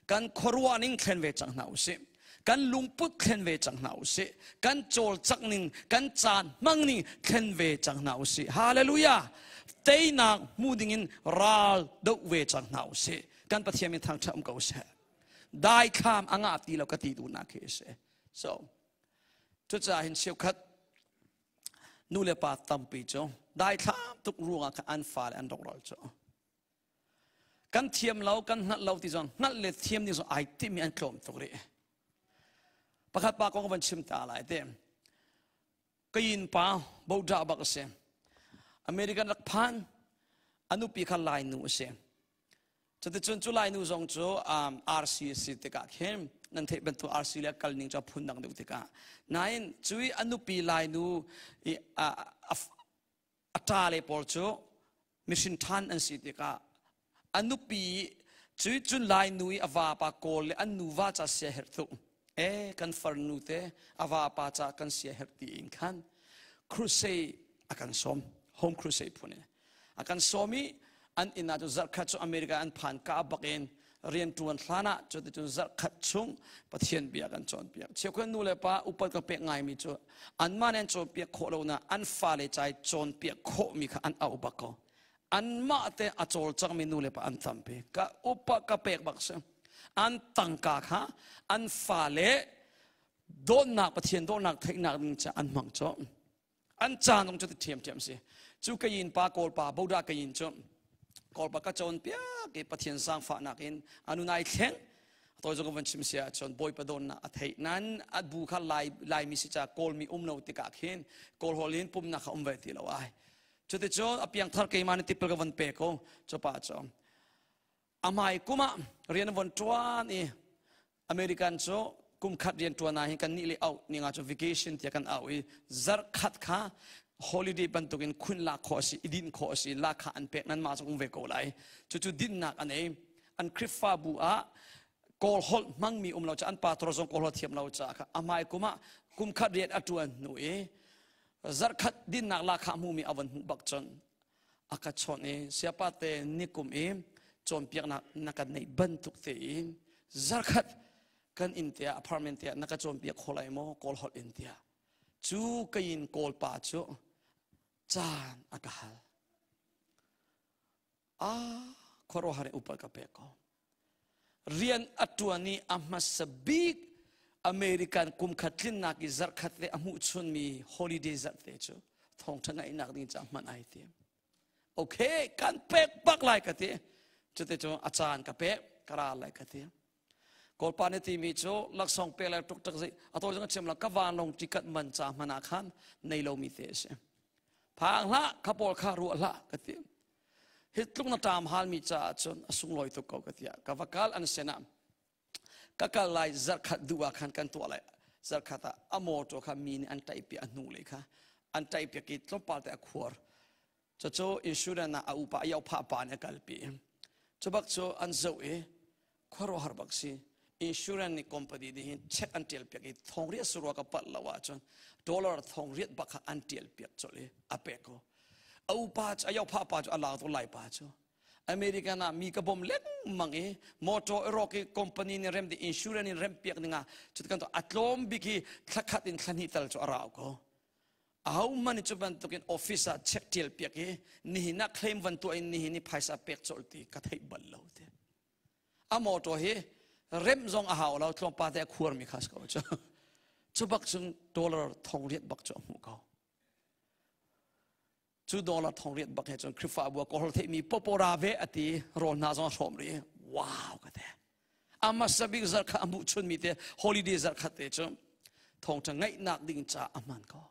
Kan khuaruah ning thlen ve cang hna usih. Kan lungput thlen ve cang hna usih. Kan cawlcangh ning, kan caan hmang ning thlen ve cang hna usih. Hallelujah! Teinak hmu dingin ral doh ve cang hna usih. Kan Pathian min thangṭhat um ko seh. Daithlam a ngah ti lo ka ti duhnak khi a si. So, cucaah hin cheukhat nu le pa tampi cu daithlam tuk ruangah khan an fale an rawkral cu. Kan thiam lo, kan hngalh lo ti zong hngalh le thiam ding zong ai timi an tlawm tuk rih. Pakhat pa kong van chim ta lai te. Kayin pa boda bak a si. American rak phan anupi kha Lai nu a si. Cuticun cu Lai nu zong cu RC a si tikah khin nan theih bantuk RC le kal ning cu a phun dang deuh tikah. Nain cui a nupi Lai nu i a ṭale pawl cu mihrin ṭhan an si tikah a nupi cu cun Lai nu i a vapa kawl le an nuva ca sia herh tuk e kan farnu te a vapa ca kan sia herh ti in khan crusade a kan sawm, home crusade phun in a kan sawm i an inn ah cu zarhkhat cu America an phan ka bak in rianṭuan hlan ah cuticun zarhkhat chung Pathian bia kan cawnpiak. Cheukhat nu le pa upat ka pek ngaimi cu anmah nih an cawnpiak khawh lo na an fale ca i cawnpiak khawhmi kha an auh bak ko. Anmah te a cawlcangmi nu le pa an tampi. Ka upa ka pek bak si. An tangka kha an fale dawtnak, Pathian dawtnak theihnak ding ca an hmang cu. An caan zong cu ṭhiamṭhiam si. Cu kayin pa Kawlpa Boda kayin cu Kawlpa ka cawn piak i Pathian zaangfahnak in anu nai thleng toi zong van chim sia cun Bawipa dawtnak a theih nan a bu kha Lai Laimi si ca Kawlmi um lo tikah khin Kawl holh in pumnak kha um ve ti lo ai. Cuticun a piangthar keimah nih tipil ka van pe ko cu pa cu amai kum ah rian von ṭuan i American cu kum khat rian ṭuan ah hin kan nih le auh ninga cu vacation tiah kan auh i zarh khat kha holiday bantukin khun lak khawh a si i din khawh a si lak kha an pek nan mah zong um ve ko lai. Cucu dinnak an ei. An Khrihfabu ah Kawl holh hmangmi um lo ca, an pastor zong Kawl holh thiam lo caah kha amai kum ah kum khat rian a ṭuan hnu i zarh khat dinnak lak kha hmumi a von hmuh bak cun a ka chawnh i, "Siapa te, nikum i cawnpiaknak na kan neih bantuk tein zarkhat kan inn te ah, apartment te ah na ka cawnpiak kho lai maw, Kawl holh in?" tiah. Cu kayin Kawl pa cu caan a ka hal. A khuaruahhar in upat ka pek ko. Rian a ṭuan i a hmasa bik American kum khat tlinnak i zarhkhat le a hmuh chunmi holiday zarh te cu thawngṭha ngaihnak ding caah hman ai tim. Okay, kan pek bak lai ka ti. Cuti cu a caan ka pek, ka ra lai ka ti. Kawlpa nih timi cu laksawng pek lai tuk tak zi a tawi zong a chim la ka vanlawng ticket man ca hmanh ah khan nei lomi te a si. Phang hlah, kha pawl kha ruah hlah ka ti. Hi tluk na ṭam halmi caah cun a sunglawi tuk ko ka tiah ka va kal. An sinah ka kal lai zarhkhat duh ah khan kan tuah lai. Zarhkhat ah a motor kha mi nih an ṭaih piak, a hnu lei kha an ṭaih piak i tlawmpal te a khuar. Cucu insurance ah a upa a yophah pa nih a kalpi. Cu bak cu an zoh i khuaruahhar bak si. Insurance nih company nih hin check an ṭial piak i thongriat surua ka palh lo ahcun dollar thongriat bak kha an ṭial piak colh i a pek ko. A upa cu, a yophah pa cu a lak tu lai pa cu, American ah mi ka bom lengmang i motor i i company nih rem di insurance in rem piak dingah cuti kan a tlawm bik hi thla khat in thla hnih tal cu a rau ko. Ahohmanh cu bantukin office ah check ṭial piak i nihin ah claim van tuah in nihin i phaisa pek colh ti ka theih bal lo ti. A motor hi rem zong a hau lo, tlawmpal te a khuarmi kha si ko. Cu cu bak cun dollar thong riat bak cu a hmuh ko. Cu dollar thong riat bak he cun Khrihfabu ah kawl theihmi popora ve ati, rawl hna zong a hrawm rih. Wow ka te. Amasa bik zarh kha a hmuh chunmi te holiday zarh khat te cu thawngṭha ngaihnak ding ca a hman ko.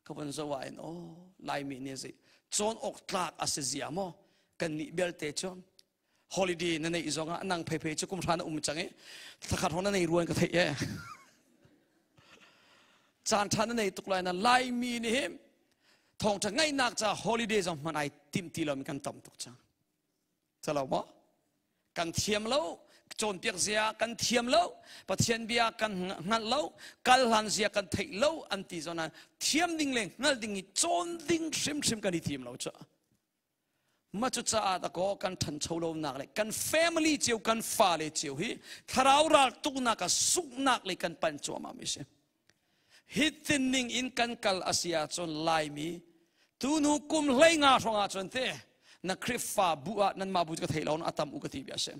Ka von zoh ah in, oh, Laimi nih zei cawn awk tlak a si zia maw kan nih belte cu. Holiday na neih zong ah nang phei cu kum hra na um cang i thlakhat hong na nei ruan ka theih e. Caan ṭha na nei tuk lai na Laimi nih hi thawngṭha ngaihnak ca holiday zong hman ai timh ti lomi kan tam tuk cang. Calo maw? Kan thiam lo, cawnpiak zia kan thiam lo, Pathian bia kan hngalh lo, kal hlan zia kan theih lo an ti zawn ah thiam ding le hngalh ding i cawn ding hrimhrim kan i thim lo cu. Ma cu caah dakaw kan ṭhancho lonak le kan family cio kan fale cio hi thlarau ral tuknak ah sunghnak lei kan panh cuahmah mi si. Hi tinning in kan kal a si ahcun Laimi tunu kum 15 hrawng ahcun te na Khrihfa bu ah nanmah bu cu ka thei lo a tam u ka ti bia si.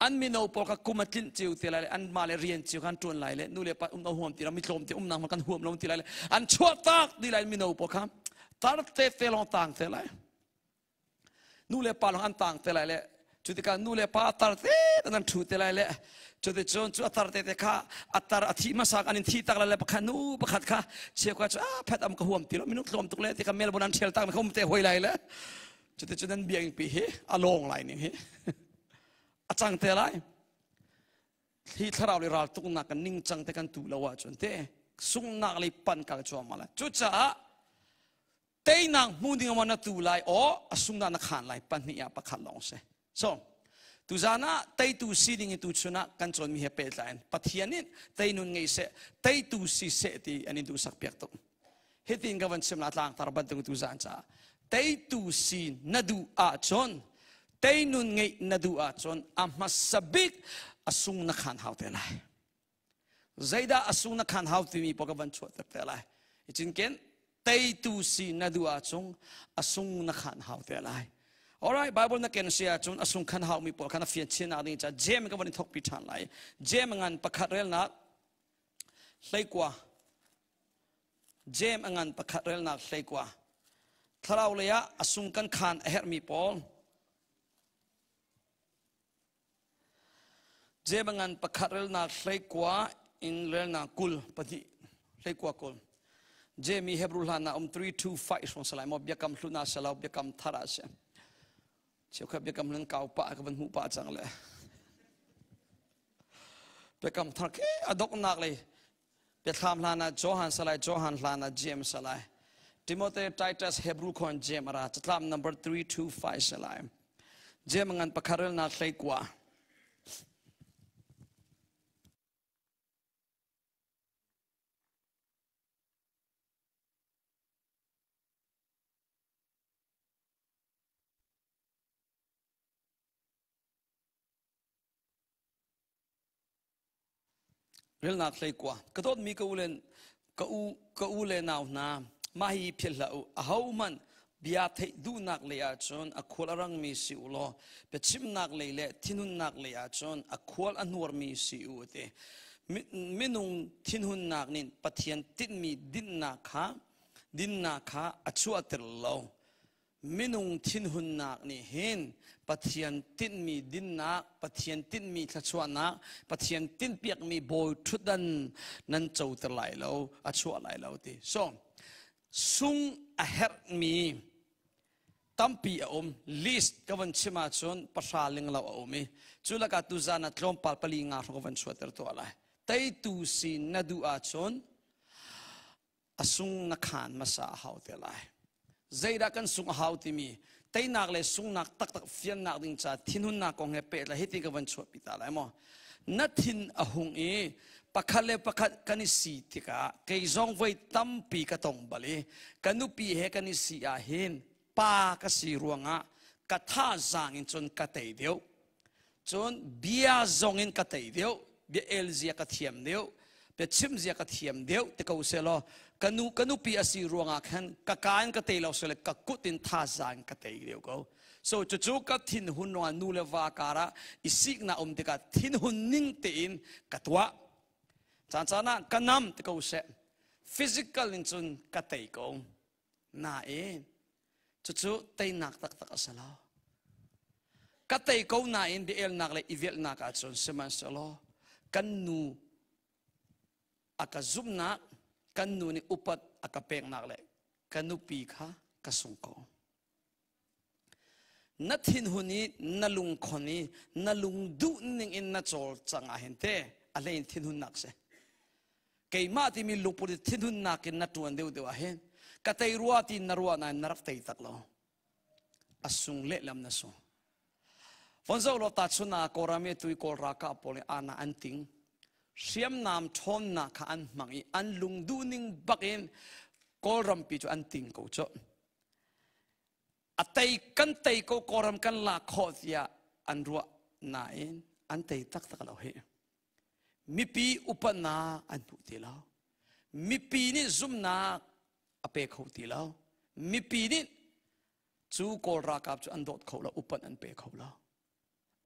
An mino pawl kha kum a tlinh cio te lai le anmah le rian cio khan ṭuan lai le nu le pa um lo huam ti lo mitlawm te umnak hmun kan huam lo ti lai le an chuah tak ti lai mino pawl kha tar te te lawng tang te lai. Nu le pa lawng an tang te lai le cu tikah nu le pa tar te an ṭhu te lai le cuticun cu a tar te te kha a tar a thi hmasa an in thi tak lai le pakhat nu pakhat kha cheukhat cu a phet am ka huam ti lo minung tlawm tuk le ti kha Melbourne an ṭhial tak mi kha um te hoi lai le cuticun an biakinn pi hi a lawng lai ning hi a cang te lai. Hi thlarau le ral tuknak kan ningcang te kan tu lo ahcun te sunghnak lei pan kal cuahmah lai. Cucaah teinak hmu ding na tu lai aw a sungnak na khan lai pahnih ah pakhat lawng si. So tuzan ah teitu si ding in tu chun ah kan cawnmi he pehtlai in Pathian nih teinun ngei seh teitu si seh ti an in duhsak piak tuk. Hitin ka van chim la tlangtar bantuk tuzan caah teitu si na duh ahcun teinun ngeih na duh ahcun a hmasa bik a sung na khan hau te lai. Zeidah a sung na khan hau timi pawl ka van chuahter te lai. Cinken teitu si na duh ahcun a sung na khan hau te lai. Alright, Bible na ken si ahcun a sung khan hau mi pawl khan a fian chin nak ding ca James ka van in thok pi ṭhan lai. James ngan pakhat relnak 19 James a ngan pakhat relnak 19 Thlarau lei ah a sung kan khan a herhmi pawl James ngan pakhat relnak 19 in relnak 20 pahnih 19 20. James i Hebrew hlan ah um 3 2 5 hrawng salai maw biakam hlun ah salo biakam thar ah si. Cheukhat biakam hlun kau pah ka van hmuh pah cang le. Biakam thar ke a doknak lei biathlam hlan ah Johan salai Johan hlan ah James salai Timothy Titus Hebrew khon James ara catlam number 3 2 5 salai. James ngan pakhat relnak 19. Relnak 19. Ka dawtmi ka u le ka u ka u le nau hna, mah hi philh hlah u. Ahohmanh bia theih duhnak lei ahcun a khual a rangmi si u law biachimnak lei le thinhunnak lei ahcun a khual a hnuarmi si u a ti. Minung thinhunnak nih Pathian tinhmi dinnak kha dinnak kha a chuahter lo. Minung thinhunnak nih hin Pathian tinhmi dinnak, Pathian tinhmi thluachuahnak, Pathian tinhpiakmi bawi ṭhutdan nan coter lai lo, a chuah lai lo ti. So, sung a herhmi tampi a um. List ka van chim ahcun pahra linglo a um i cu lakah tuzan ah tlawmpal pali nga hrawng ka van chuahter tuah lai. Teitu si na duh ahcun a sung na khaan hmasa a hau te lai. Zeidah kan sung a hau timi teinak le sungnak taktak fiannak ding ca thinhunnak kong he pehtlai hiti ka van chuahpi ta lai maw. Na thin a hung i pakhat le pakhat kan i si tikah kei zong voi tampi ka tong bal i ka nupi he kan i si ah hin pa ka si ruangah ka thazaang in cun ka tei deuh. Cun bia zong in ka tei deuh, bia el zia ka thiam deuh, bia chim zia ka thiam deuh ti ko seh law ka nu ka nupi a si ruangah khan ka ka in ka tei lo seh le ka kut in thazaang ka tei deuh ko. So cucu ka thinhun ruangah nu le va karah i siknak um tikah thinhun ning tein ka tuah. Caan caan ah ka nam ti ko seh. Physical in cun ka tei ko. Nain cucu teinak taktak a si lo. Ka tei ko nain biaelnak le i velhnak ahcun sihmanhsehlaw kan nu a ka zumhnak, kan nu nih upat a ka peknak le ka nupi kha ka sung ko. Na thinhun i na lungkhon i na lungduh ning in na cawlcang ah hin te a hlei in thinhunnak si. Keimah timi lungput i thinhunnak in na ṭuan deuhdeuh ah hin ka tei rua ti na ruah nain na rak tei tak lo. A sung lehlam na sung. Von zoh law tahchun ah Kawlram i atu i Kawl ralkap pawl i ana an ting. Hriamnam ṭhawnnak kha an hmang i an lungduh ning bak in Kawlrampi cu an ting ko cu. A tei kan tei ko Kawlram kan lak khawh tiah an ruah nain an tei taktak lo hi. Mipi upatnak an hmu ti lo. Mipi nih zumhnak a pe kho ti lo. Mipi nih cu Kawl ralkap cu an dawt kho lo, upat an pe kho lo.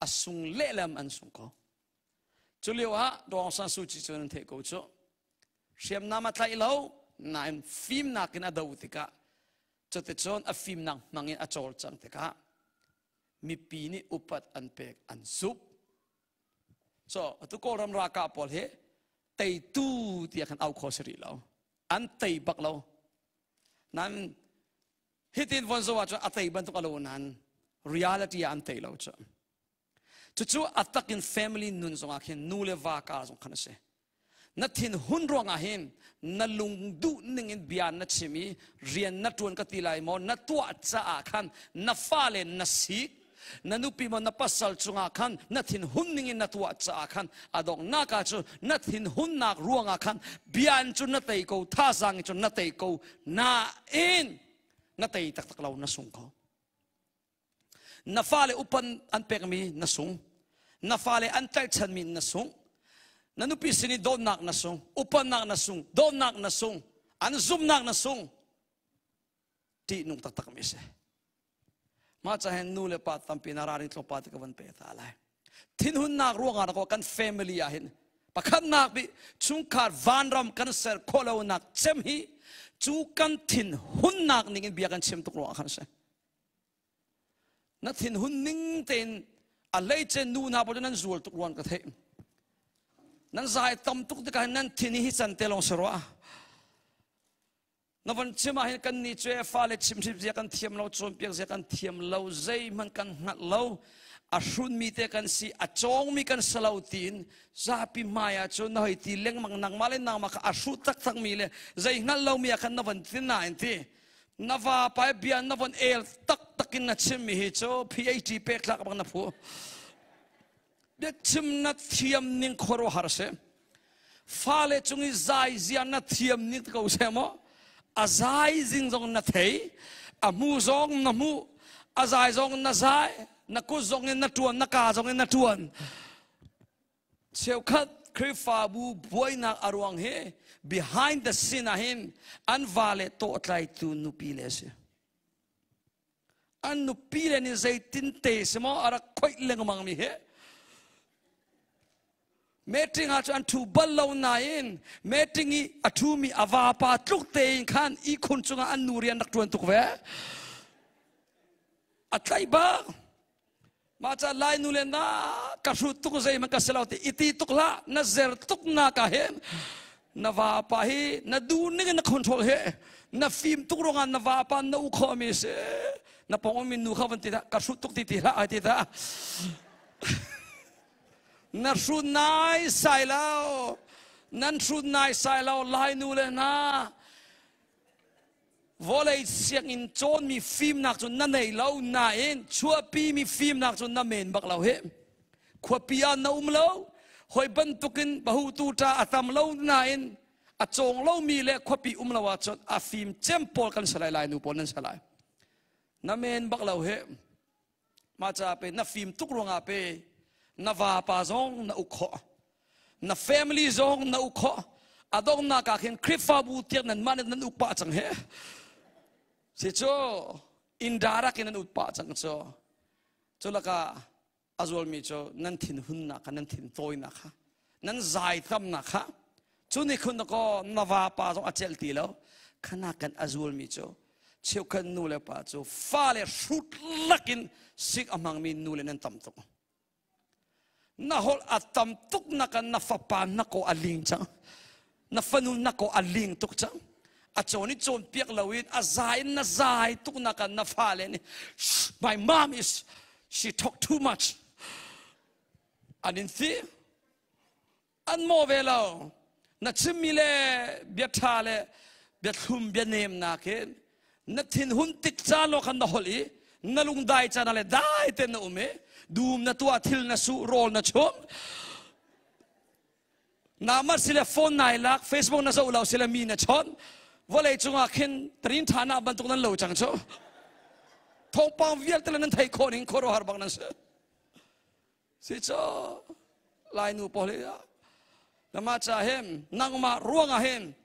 A sung lehlam an sung ko. Cu lio ah Daw Aung San Suu Kyi cu nan theih ko cu. Hriamnam a tlaih lo, nain fimnak in a do tikah cuticun a fimnak hmang in a cawlcang tikah mipi nih upat an pek an zumh. So atu Kawlram ralkap pawl hi teitu tiah khan au kho si rih lo. An tei bak lo. Nan hitin von zo ahcun a tei bantuk a lo nain reality ah an tei lo cu. Cucu a takin family nun zongah khin nu le va kar zong khan a si. Na thin hun ruangah hin na lung duh ning in bia na chim i rian na ṭuan ka ti lai maw na tuah caah khan na fale na sik na nupi maw na pasal cungah khan na thinhun ning in na tuah caah khan a donghnak ah cun na thinhunnak ruangah khan bia in cun na tei ko thazaang in cun na tei ko nain na tei taktak lo na sung ko. Na fale upan an pekmi na sung. Na fale an tlaihchanmi na sung. Na nupi sin i dawtnak na sung. Upannak na sung. Dawtnak na sung. An zumhnak na sung. Ṭihnung taktakmi si. Mah ca hin nu le pa tampi na ralring tlawmpal te ka van pe ta lai. Thinhunnak ruangah na kan family ah hin pakhatnak bik chungkhar vanram kan ser khawh lonak cem hi cu kan thinhunnak ning in bia kan chim tuk ruangah khan a si. Na thinhun ning tein a hleice nu hna pawl cu nan zual tuk ruan ka theih. Nan zai tam tuk tikah nan thin hi can te lawng si rua. Na von chim ah hin kan nih cu fale chimhrim zia kan thiam lo, cawnpiak zia kan thiam lo, zeihmanh kan hngalh lo, a hrunmi te kan si, a cawngmi kan si lo tiin zapi hmai ah cun na hoi ti lengmang nangmah le nangmah kha a hrut taktakmi le zei hngalh lomi ah khan na von tin nain ti na vapa i bia na von el taktak in na chimmi hi cu PhD pek tlak bang na phu biachim na thiam ning khuaruahhar si fale cung i zai zia na thiam ning ko se maw a zai zing zong na thei a hmu zong na hmu a zai zong na zai na kut zong in na tuan na ka zong in na tuan Cheukhat Khrihfabu buainak a ruang hi behind the scene ah hin an vale tawhtlaitu nupi le a si. An nupi le nih zeitin te si maw a rak khoih lengmang mi hi. Meeting ah cu an thu bal lo nain meeting i a thumi a vapa tluk tein khan ihkhun cungah an nu rian rak ṭuan tuk ve. A tlaih bak. Mah ca Lai nu le na ka hrut tuk zeihmanh ka si lo ti iti tuk hlah na zer tuk na ka hin na vapa hi na duh ning in na control he na fim tuk ruangah na vapa na u kho mi si na pong mi nu kha van ti dah ka hrut tuk ti ti hlah ai ti dah na hrut nai sai lo nan hrut nai sai lo Lai nu le na Vawlei sianginn cawnmi fimnak cu na nei lo nain chuahpimi fimnak cu na men bak lo hi. Khuapi ah na um lo, hoi bantukin bahutu ṭa a tam lo nain a cawng lomi le khuapi um lo ahcun a fim cem pawl kan si lai lai nu pawl nan si lai. Na men bak lo hi. Mah caah pe na fim tuk ruangah pe na vapa zong na uk khawh. Na family zong na uk khawh. A donghnak ah khin Khrihfabu tiang nan mah nih nan uk pah cang he. Si cu indirect in nan uk pah cang cu. Cu lakah a zualmi cu nan thinhunnak kha nan thintawinak kha nan zaitamnak kha cu nih khun kaw na vapa zong a celh ti lo khana kan a zulmi cu cheukhat nu le pa cu fale hrut lakin sik a hmangmi nu le nan tam tuk na holh a tam tuk na kan na fapa na ko a ling cang na fanu na ko a ling tuk cang. A cawn i cawnpiak loin a zai in na zai tuk nak ah na fale nih, "My mom is, she talk too much," an in ti. An maw ve lo. Na chimmi le bia ṭha le bia thlum bia nem nakin na thinhun tik caan lo khan na holh i na lungdai caan le dai ten na um i dum na tuah, thil na su, rawl na chum na mat sile, phone nai lak, Facebook na zoh lo sile, mi na chawnh, vawlei cungah khin tarin ṭha na bantuk nan lo cang cu. Thawngpang vialte le nan thei khawh ning khuaruahhar bak nan si. Si cu Lainu pawl hi nama cha hin nangmah ruangah hin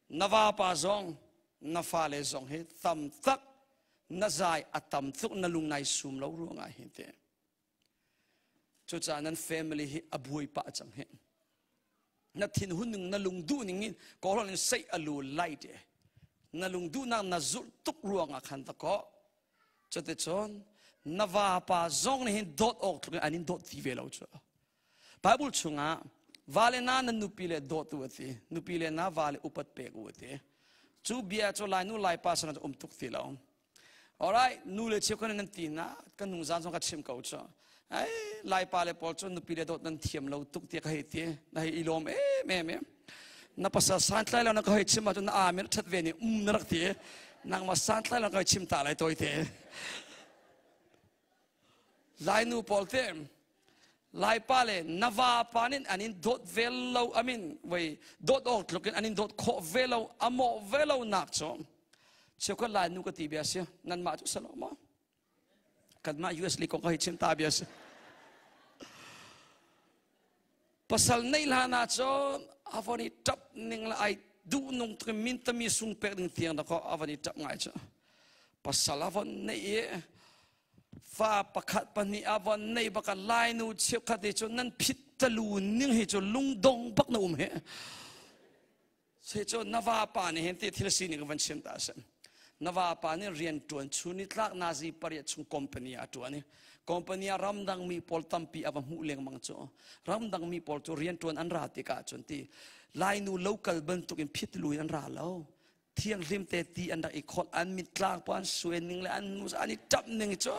na vapa zong na fale zong hi tam tak na zai a tam tuk, na lung nai sum lo ruangah hin te. Cucaah nan family hi a buai pah cang hi. Na thinhun ning, na lung duh ning in kawlhon in seih a lu lai te, na lung duhnak na zulh tuk ruangah khan ta ko. Cuticun na vapa zong nih hin dawt awk tluk in an in dawt ti ve lo cu. Bible chungah vale na nan nupi le dawt u ati, nupi le na vale upat pek u ati. Cu bia cu Lai nu Lai pa sana um tuk ti lo. Alright, nu le cheu kan nan ti na kan nung zan zong ka chim ko cu. Ai, Lai pa le pawl cu nupi le dawt nan thiam lo tuk ti ka hei ti. Na hei i lawm em em em. Na pasal santlai lo na ka hei chim ahcun na amen that ve ni um na rak ti. Nangmah santlai lo ka hei chim ta lai toi te. Lai nu pawl te, Lai pa le na va pa nin an in dawt ve lo, amin wei dawt awk tluk in an in dawt khawh ve lo, amawh ve lo nak cu cheukhat Lai nu ka ti bia si, nan mah cu salo ma kanmah US li kong ka hei chim ta bia si. Pasal nei hlan ah cun avon i tap ning le ai duh nung tuk min tami sung pek ding tiang da ko avon i tap ngai cu. Pasal avon nei i fa pakhat pahnih avon nei baka Lai nu cheukhat hi cu nan phit talu ning hi cu lungdong bak na um he se cu. Na vapa nih hin ti thil sining van chim ta se. Na vapa nih rian tuan chu ni tlak nazi pariat chung company a tuan i company a ramdang mi pawl tampi a va hmuh lengmang cu. Ramdang mi pawl cu rian tuan an ra tikah cun ti Lainu local bantuk in phit lu in an ra lo, thianghlim te ti an rak i kholh, an mit tlang pa an suen ning le an nu an i tap ning cu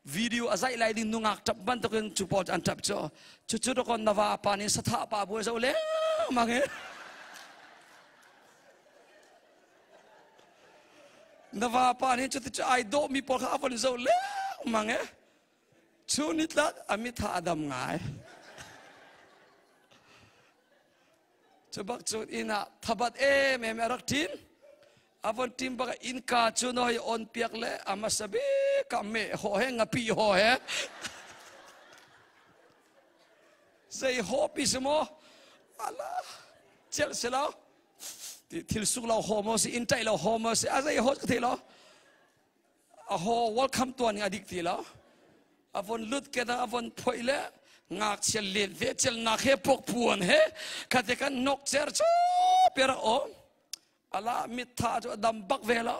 video a zaih lai ding nungak tap bantukin cu pawl an tap cu. Cucu dokon na va pa nih satha pa bu zo le mang e na va pa nih cu cu ai dawh mi pawl kha a von zo le mang e chu ni tlak amitha adam ngai cu bak cu. Inn ah thabat em em a rak ṭin, a von ṭim bak innka cu noi on piak le a hmasa bik ah meh haw he ngapi haw he zei haw pi si maw ala celh si lo, thil suk lo haw maw si, inn ṭaih lo haw maw si, a zei haw ka thei lo. A haw welcome tuan ning a dik ti lo. A von lut ke a von phoih le ngakchia len ve celnak he pok puan he khate kan nok cer chu pera om ala mit tha chu dam bak ve lo.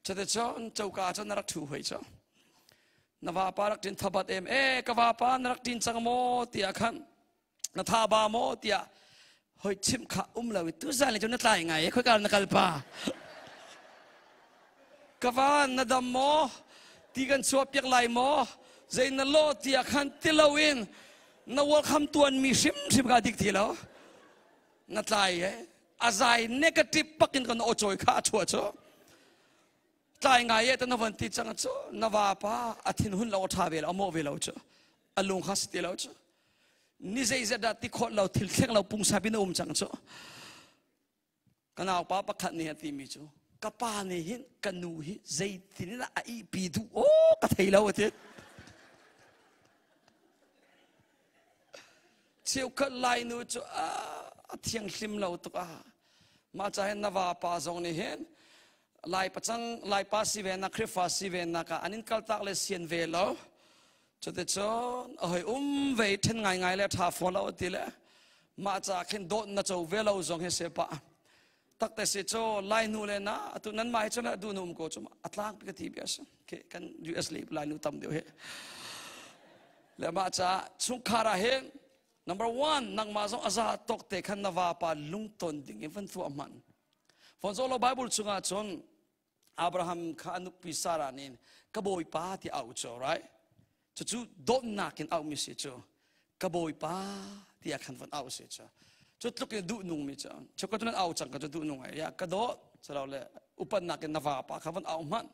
Chate chon choka chon na rak thu hoi cho na va pa rak tin thabat em e ka va pa na rak tin chang mo tia khan na tha ba mo tia hoi chim kha um lo tu zan le chu na tlai ngai khoi kal na kal pa ka va na dam mo ti kan chuah piak lai mo zei na lo tia khan ti lo in na welcome tuan mi hrim hrim ka dik ti lo na tlai e azai negative pakin kan o choi kha a chua chu tlai ngai e ta na van ti chang chu na va pa a thin hun lo tha ve lo amo ve lo chu a lung kha si ti lo chu ni zei zet dah ti khawt lo thil thleng lo pungsa bin um cang chu. Ka nau pa pakhat nih a ti mi cu, ka pa nih hin ka nu hi zeitin in a ihpi duh o ka thei lo ati. Cheukhat Lai nu cu a thianghlim lo tuk a mah ca hin na va pa zong nih hin Lai pacang Lai pa si ve na Khrifa si ve na ka an in kaltak le sian ve lo. Cuticun a hoi um ve then ngai ngai le tha fawn lo ti le mah ca khin dawt na co ve lo zong hi se pa takte si cho Lai nu le na atu nan mai chun du nu um ko chu atlang pi ka ti bia si ke kan US le Lai nu tam deuh he le mah ca chungkhar ah hin number 1 nangmah zong aza tok te khan na va pa lungton ding in van tuah man. Fonzolo Bible chungah cun Abraham kha a nupi Sarah nih ka bawipa ti au cu, right? Cucu dawtnak in auhmi si cu. Ka bawipa tiah khan von au si cu. Cu tluk in duh nung mi cu. Cu ka nan au cang ka cu duh nung ai. Ya ka dawt salo le upannak in na vapa kha von au hmanh.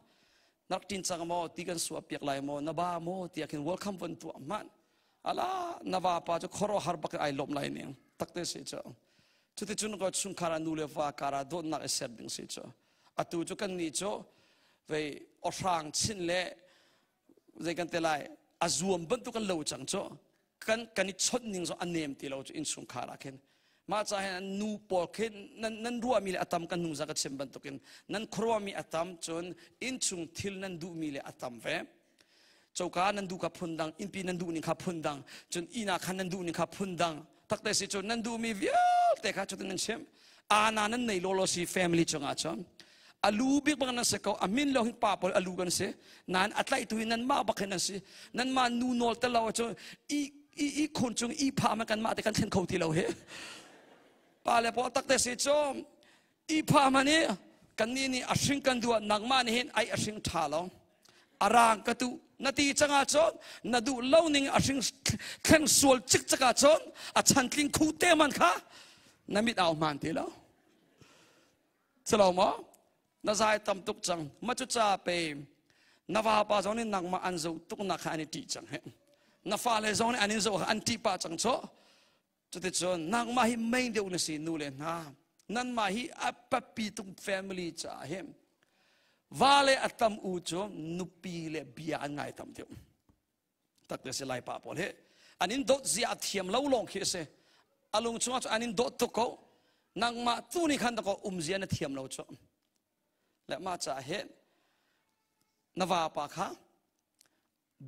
Nak tin cang maw ti kan suah piak lai maw na ba maw tiah khin welcome von tuah hmanh. Ala na vapa cu khoro har bak ai lawm lai ning. Takte si cu. Cuticun ka chungkhar ah nu le va kar ah dawtnak i ser ding si cu. Atu cu kan nih cu vei awhrang chin le zei kan te lai a zuam bantuk kan lo cang cu kan kan i chawnh ning zong a nem ti lo cu innchungkhar ah khin mah ca hin nu pawl khi nan nan ruahmi le a tam kan nungzak ka chim bantukin nan khuaruahmi a tam cun innchung thil nan duhmi le a tam ve coka nan duh kha phundang innpi nan duh ning kha phundang cun inn ah khan nan duh ning kha phundang takte si cun nan duhmi vialte kha cutin nan chim ana nan nei law law si family cungah cun alu bik bak nan si ko a min lo hin pa pawl alu kan si nain a tlaih tu hi nan mah bak hin nan si nan mah nu nawl tel lo cu i i i khun cung i pha ma kan mah te kan thlen kho ti lo hi pa le pawl takte si cu i pha ma nih kan nih nih a hring kan duh nangmah nih hin ai a hring tha lo arang ka tu na ti changa cun na duh lo ning a hring thleng sual cik caka cun a chantling khu te man kha na mit au hman ti lo Silo maw? Na zai tam tuk cang. Ma cu ca pe na vapa zong nih nangmah an zoh tuk nak kha an i ṭih cang he. Na fale zong nih an in zoh an ṭih pah cang cu. Cuticun nangmah hi mei deuh na si nu le hna. Nanmah hi a papi tuk family caah hin va le a tam u cu nupi le bia an ngai tam deuh. Tak te si lai pa pawl hi an in dawt zia a thiam lo lawng khi a si. A lung chungah cu an in dawt tuk ko. Nangmah tu nih khan dakaw um zia na thiam lo cu. Le mah caah hin na vapa kha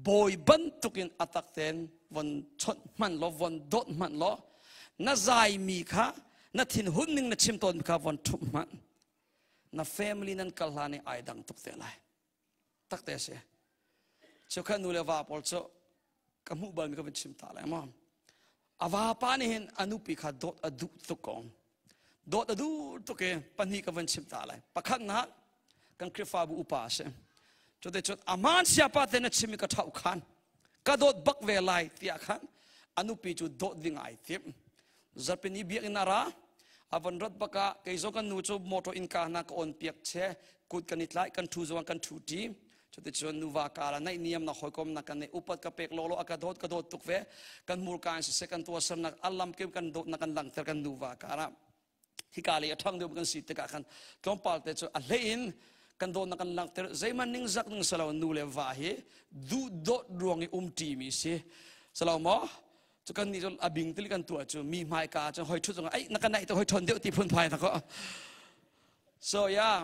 bawi bantukin a tak tein von chawnh hman law von dawt hman law na zaimi kha na thinhun ning na chim tawn kha von ṭhumh hman na family nan kal hlan i ai dang tuk te lai takte a si cu kha nu le va pawl cu ka hmuh balmi ka van chim ta lai maw a vapa nih hin a nupi kha dawt a duh tuk ko dawt a duh tuk i pahnih ka van chim ta lai pakhatnak kan Khrihfabu upa a si cute cun aman siapa te na chim i ka ṭhauh khan ka dawt bak ve lai tiah khan a nupi cu dawt ding ai tim zarpini biakinn a ra a von rat bakah kei zong kan nu cu motor innka hna ka on piak che kut kan i tlai kan ṭhu zong kan ṭhu ṭi cuticun nuva kar ah naihniam na hawikom na kan nei upat ka pek lawlaw a ka dawt ka dawt tuk ve kan hmurka in siseh kan tuahsernak a lam kip kan dawtnak kan langhter kan nuva kar ah hika lei a ṭhang deuh kan si tikah khan tlawmpal te cu a hlei in kan dawtnak kan langhter zeihmanh ning zak ning salo nu le va hi duh dawt ruang i um ṭimi si salo maw cu kan nih cu a bing til kan tuah cu mi hmaika cun hoi ṭhut zong ai na kan naih te hoi ṭhawn deuh ti phun phai na ko so yeah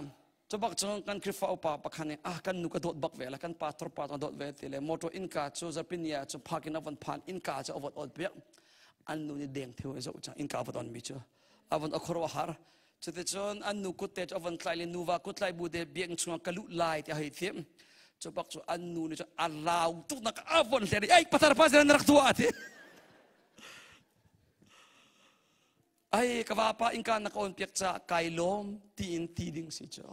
cu bak cun kan Khrihfa upa pakhat nih ah kan nu ka dawt bak ve la kan pastor pa ka dawt ve ti le motor innka cu zarpinia cu parking a von phan innka cu a von on piak an nu nih deng theu zoh cang innka a von on mi cu a von a khuaruah har cuticun an nu kut te cu a von tlai le nuva kut tlai bu te biakinn chungah ka luh lai ti a hei thim cu bak cu an nu nih cu a lau tuk nak a von hler i ei patar pa na rak tuah ti ai ka vapa innka na ka on piak ca kai lawm tiin ti ding si cu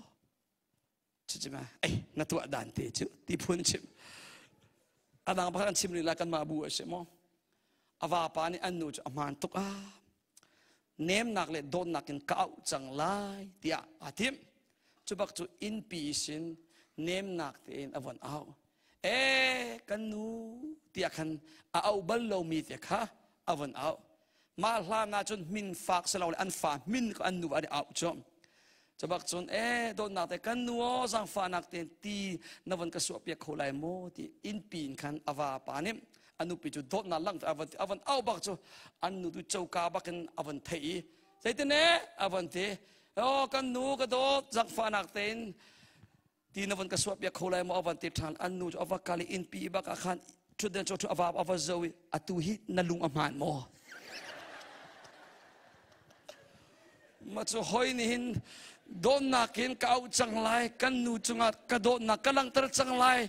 cucu ma ei na tuah dan te cu ti phun chim adang pakhat an chim rih la kan mah bu a si maw a vapa nih an nu cu a hmaan tuk ah nemnak le dawtnak in ka auh cang lai tiah aa timh cu bak cu innpi sin nemnak tein a von au e kan nu tiah khan a auh bal lomi te kha a von auh mah hlan ah cun min fak si lo le an fa min ko an nu an i auh cu cu bak cun e dawtnak te kan nu aw zaangfahnak te ti na von ka suah piak kho lai maw ti innpi in khan a va pa nih a nupi cu dawtnak langhter a von auh bak cu an nu tu coka bak in a von theih i zeitin e a von ti aw kan nu ka dawt zaangfahnak tein ti na von ka suah piak kho lai maw a van ti ṭhan an nu cu a va kal i innpi bak ah khan ṭhutden cu a va a va zo i atu hi na lung a hmaan maw ma cu hoi nih hin dawtnak in ka auh cang lai kan nu cungah ka dawtnak ka langhter cang lai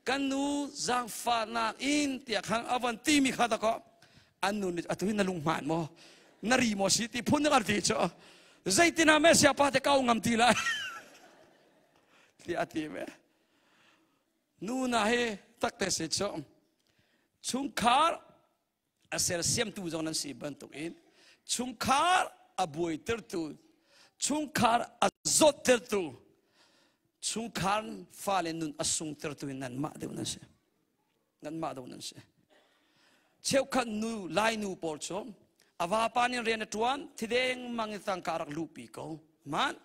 kan nu zaangfahnak in tiah khan a van timi kha dakaw an nu nih atu hi na lung hmaan maw na ri maw si ti phun an ti cu. Zeitin ah Messiah pa te kau ngam ti lai. Ti a ti me. Nu na hi takte si chu. Chungkhar a sersiamtu zong nan si bantuk in chungkhar a buaitertu, chungkhar a zawttertu, chungkhar fale nun a sungtertu in nanmah deuh nan si. Nanmah deuh nan si. Cheukhat nu Lai nu pawl cu a vapa nih rian a ṭuan thideng mang in tangka rak luhpi ko. Man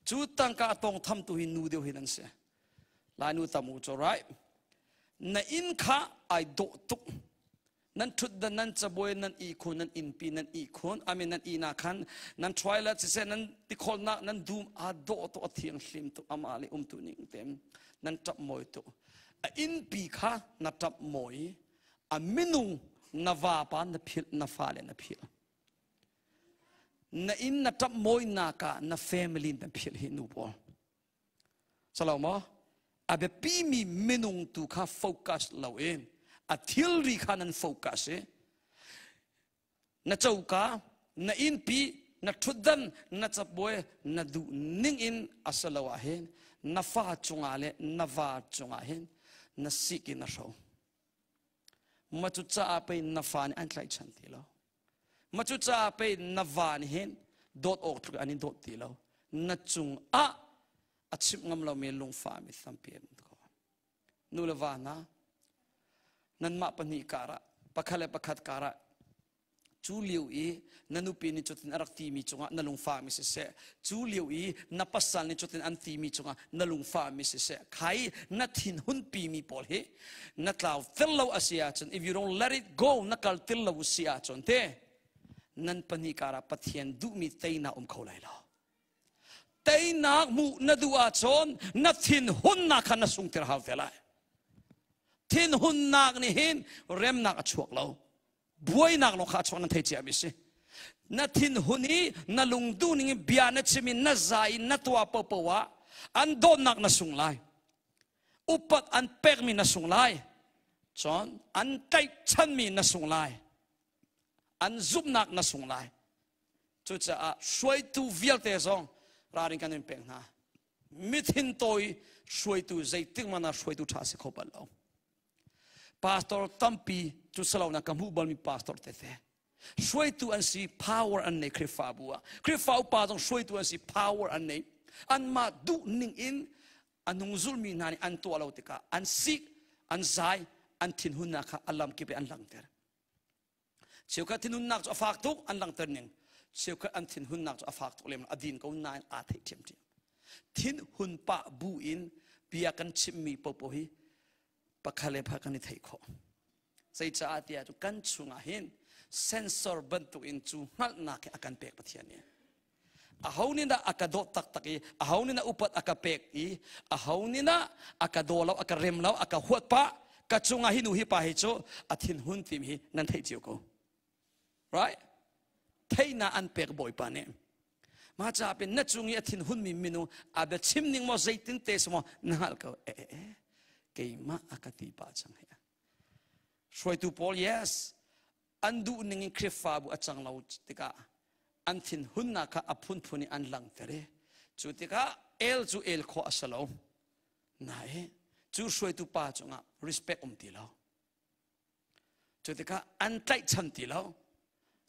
cu tangka a tong thamtu hi nu deuh hi nan si. Lai nu tam u cu right. Na inn kha ai dawh tuk. Nan ṭhutdan, nan cabuai, nan ihkhun, nan innpi, nan ihkhun, amin nan ihnak khan, nan toilet siseh, nan tikhawlnak, nan dum aa dawh tuk, a thianghlim tuk, amah le umtu ning tein nan ṭap mawi tuk. A innpi kha na ṭap mawi, a minung na vapa na philh, na fale na philh. Na inn na ṭap mawinak ah na family na philh hi nu pawl. Salo maw? A biapimi minung tu kha focus loin a thilri kha nan focus i na coka, na innpi, na ṭhutdan, na cabuai na duh ning in a si lo ahhin na fa cungah le na va cungah hin na sik in na hro. Ma cu caah pei na fa nih an tlaihchan ti lo. Ma cu caah pei na va nih hin dawt awk tluk an in dawt ti lo. Na cungah a chimh ngam lomi lungfah mi tampi an ko. Nu le va hna, nanmah pahnih karah, pakhat le pakhat karah cu lio i na nupi nih cutin a rak timi cungah na lungfahmi siseh, cu lio i na pasal nih cutin an timi cungah na lungfahmi siseh, khai na thinhun pimi pawl hi na tlau tel lo a si ahcun, if you don't let it go, na kal tel lo si ahcun te nan pahnih karah Pathian duhmi teinak um kho lai lo. Teinak hmuh na duh ahcun na thinhunnak kha na sungter hau te lai. Thinhunnak nih hin remnak a chuak lo. Buainak lawng kha a chuak nan thei cia mi si. Na thinhun i na lungduh ning in bia na chim i na za i na tuah popo ah an dawtnak na sung lai. Upat an pekmi na sung lai. Cun an tlaihchanmi na sung lai. An zumhnak na sung lai. Cucaah hruaitu vialte zong ralring kan in pek hna. Mithin tawi hruaitu zeitik hmanh ah hruaitu ṭha si kho bal lo. Pastor tampi cu salo na ka hmuh balmi pastor tete. Hruaitu an si, power an nei Khrihfabu ah. Khrihfa upa zong hruaitu an si, power an nei. Anmah duh ning in a nung zulmi hna nih an tuah lo tikah an sik, an zai, an thinhunnak kha a lamkip in an langhter. Cheukhat thinhunnak cu a fak tuk an langhter ning. Cheukhat an thinhunnak cu a fak tuk lem a din ko nain aa theih ṭhiamṭhiam. Thinhun pah bu in bia kan chimmi popo hi pakhat le pakhat kan i theih khawh. Zeicaah tiah cu kan chungah hin sensor bantuk in cu hngalhnak hi a kan pek Pathian nih. Aho nih dah a ka dawt taktak i aho nih dah upat a ka pek i aho nih dah a ka daw lo, a ka rem lo, a ka huat pah, ka cungah hi nu hi pa hi cu a thinhun timi hi nan theih cio ko. Right? Theihnak an pek Bawipa nih. Mah caah pin na cung i a thinhunmi minung a bia chim ning maw zeitin te si maw na hngalh ko. Eh, eh, eh. Keimah a ka ti pah cang hi. Hruaitu pawl yes an duh ning in Khrihfabu a cang lo tikah an thinhunnak kha a phunphun in an langhter i cu tikah el cu el khawh a si lo. Nain cu hruaitu pa cungah respect um ti lo. Cu tikah an tlaihchan ti lo.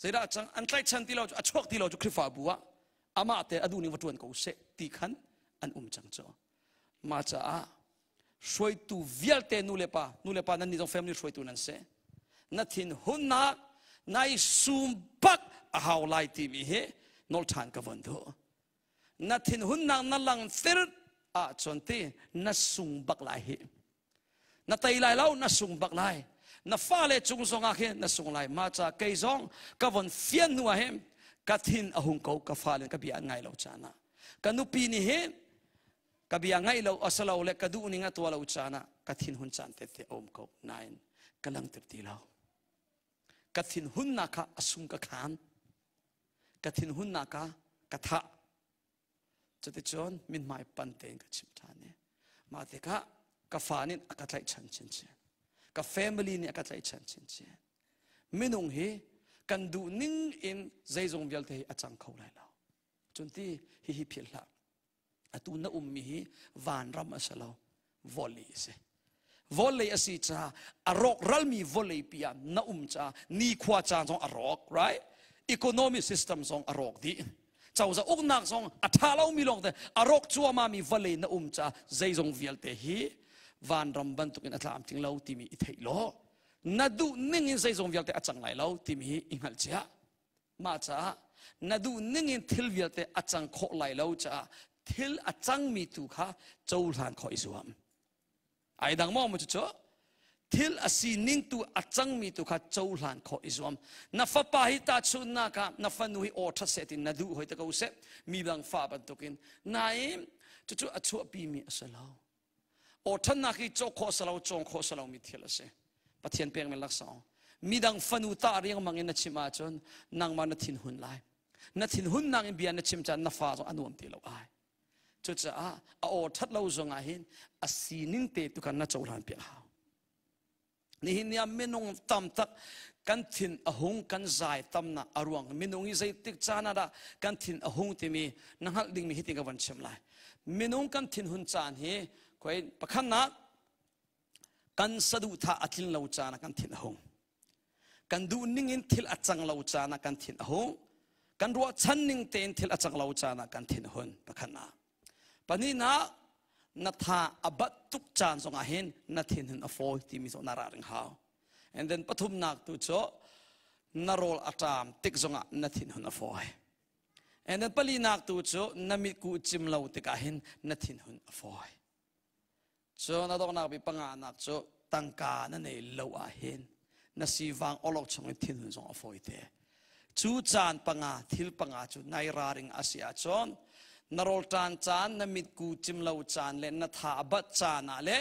Zeidah cang an tlaihchan ti lo cu a chuak ti lo cu Khrihfabu ah amah te a duh ning va ṭuan ko seh ti khan an um cang cu. Mah caah hruaitu vialte nu le pa, nu le pa nan nih zong family hruaitu nan si. Na thinhunnak nai sum bak a hau lai timi hi nawl ṭhan ka von duh. Na thinhunnak na langhter ahcun ti na sung bak lai hi. Na tei lai lo, na sung bak lai. Na fale cung zongah khin na sung lai. Mah ca kei zong ka von fian hnu ah hin ka thin a hung ko, ka fale ka bia an ngai lo caan ah. Ka nupi nih hin ka bia ngaih lo a si lo le ka duh ning a tuah lo caan ah ka thinhun caan tete a um ko nain ka langter ti lo. Ka thinhunnak kha a sung ka khaan. Ka thinhunnak kha ka thah. Cuticun mithmai pan tein ka chimh ṭhan i mah tikah ka fa nih a ka tlaihchan chinchin. Ka family nih a ka tlaihchan chinchin. Minung hi kan duh ning in zeizong vialte hi a cang kho lai lo. Cun ti hihi philh hlah. Atu na ummi hi vanram a si lo, vawlei a si. Vawlei a si caah a rawk ralmi vawlei pi ah na um caah nikhua caan zong a rawk, right? Economy system zong a rawk dih. Cozah uknak zong a ṭha lomi lawng te a rawk cuahmahmi vawlei na um caah zeizong vialte hi vanram bantukin a tlamtling lo timi i theih law na duh ning in zeizong vialte a cang lai lo timi hi i hngalh cia. Mah caah na duh ning in thil vialte a cang khawh lai lo caah thil a cangmi tu kha cohlan khawh i zuam. Ai dang maw mu cucu? Thil a sining tu a cangmi tu kha cohlan khawh i zuam. Na fapa hi tahchunhnak ah na fanu hi aw ṭhat seh ti na duh hoi te ko seh mi dang fa bantukin. Nain cucu a chuahpimi a si lo. Aw ṭhannak hi cawk khawh si lo, cawng khawh si lomi thil a si. Pathian pekmi laksawng. Midang fanu tah riangmang in na chim ahcun nangmah na thinhun lai. Na thinhunnak in bia na chim caan na fa zong a nuam ti lo ai. Cucaah a aw ṭhat lo zong ah hin a sining te tu khan na cohlan piak hau. Nihin ni ah minung tam tak kan thin a hung kan zai tamnak a ruang minung hi zeitik caan ah dah kan thin a hung timi na hngalh dingmi hitin ka van chim lai. Minung kan thinhun caan hi koi pakhatnak kan saduhthah a tlin lo caan ah kan thin a hung. Kan duh ning in thil a cang lo caan ah kan thin a hung. Kan ruahchan ning tein thil a cang lo caan ah kan thin a hun pakhatnak. Pahnihnak, na tha a bat tuk caan zongah hin na thinhun a fawi timi zong na ralring hau. And then pathumnak tu cu na rawl a ṭam tik zongah na thinhun a fawi. And then palinak tu cu na mitku cim lo tikah hin na thinhun a fawi. Cun a donghnak bik panganak cu tangka na nei lo ah hin na sivang awlok chung in thinhun zong a fawi te. Cu caan panga thil panga cu nai raring a si ahcun na rawlṭan caan, na mitku cim lo caan le na tha a bat caan ah le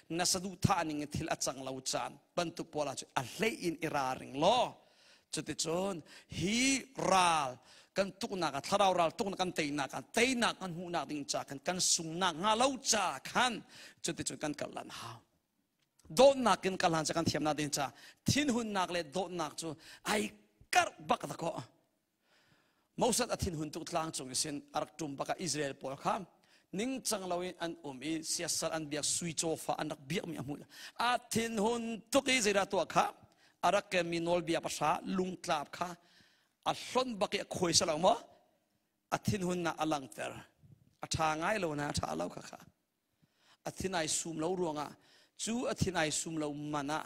na saduhthah ning in thil a cang lo caan bantuk pawl ah cun a hlei in i raring law Cuticun hi ral kan tuknak ah thlarau ral tuknak kan teinak ah teinak kan hmuhnak ding ca khan kan sungnak hnga lo ca khan cuticun kan kal lan hau. Dawtnak in kal hlan ca kan thiamnak ding ca thinhunnak le dawtnak cu ai karh bak da kaw. Moses a thinhun tuk tlang cung isin a rak ṭum bak ah Israel pawl kha ningcang loin an um i siasal an biak sui cawfa an rak biakmi a hmuh. A thinhun tuk i zeidah tuah kha a rak kemmi nawlbia pahra lungtlap kha a hlonh bak i a khuai salo maw? A thinhunnak a langhter. A ṭha ngai lo na a ṭha lo kha kha. A thin ai sum lo ruangah cu a thin ai sum lo man ah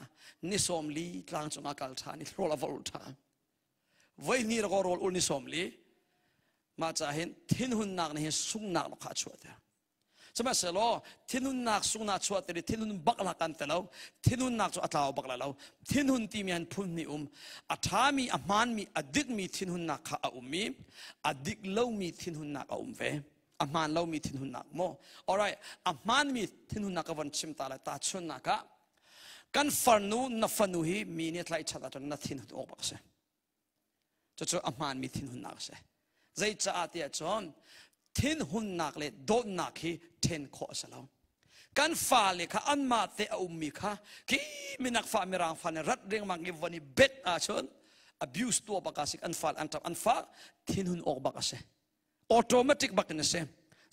ni 40 tlang cungah kal ṭhan i rawl a va ulh ṭhan. Voi hnih rak rawl ul ni 40 mah ca hin thinhunnak nih hin sungnak lawng kha a chuahter. Sihmanhsehlaw thinhunnak sungnak chuahter i thinhun bak la kan telo thinhunnak cu a tlau bak la lo. Thinhun timi han phun hnih um. A ṭhami, a hmaanmi, a dikmi thinhunnak kha a um i a dik lomi thinhunnak a um ve. A hmaan lomi thinhunnak maw? Alright, a hmaanmi thinhunnak ka von chim ta lai tahchunhnak ah kan farnu na fanu hi mi nih tlaihchat ahcun na thinhun awk bak a si. Cucu a hmaanmi thinhunnak a si. Zei caah tiah cun thinhunnak le dawtnak hi ṭhen khawh a si lo. Kan fale kha anmah te a ummi kha khi minak fa mirang fa nih rat riangmang i von i bet ahcun abuse tuah bak a si an fal an ṭap an fak thinhun awk bak a si. Automatic bak in a si.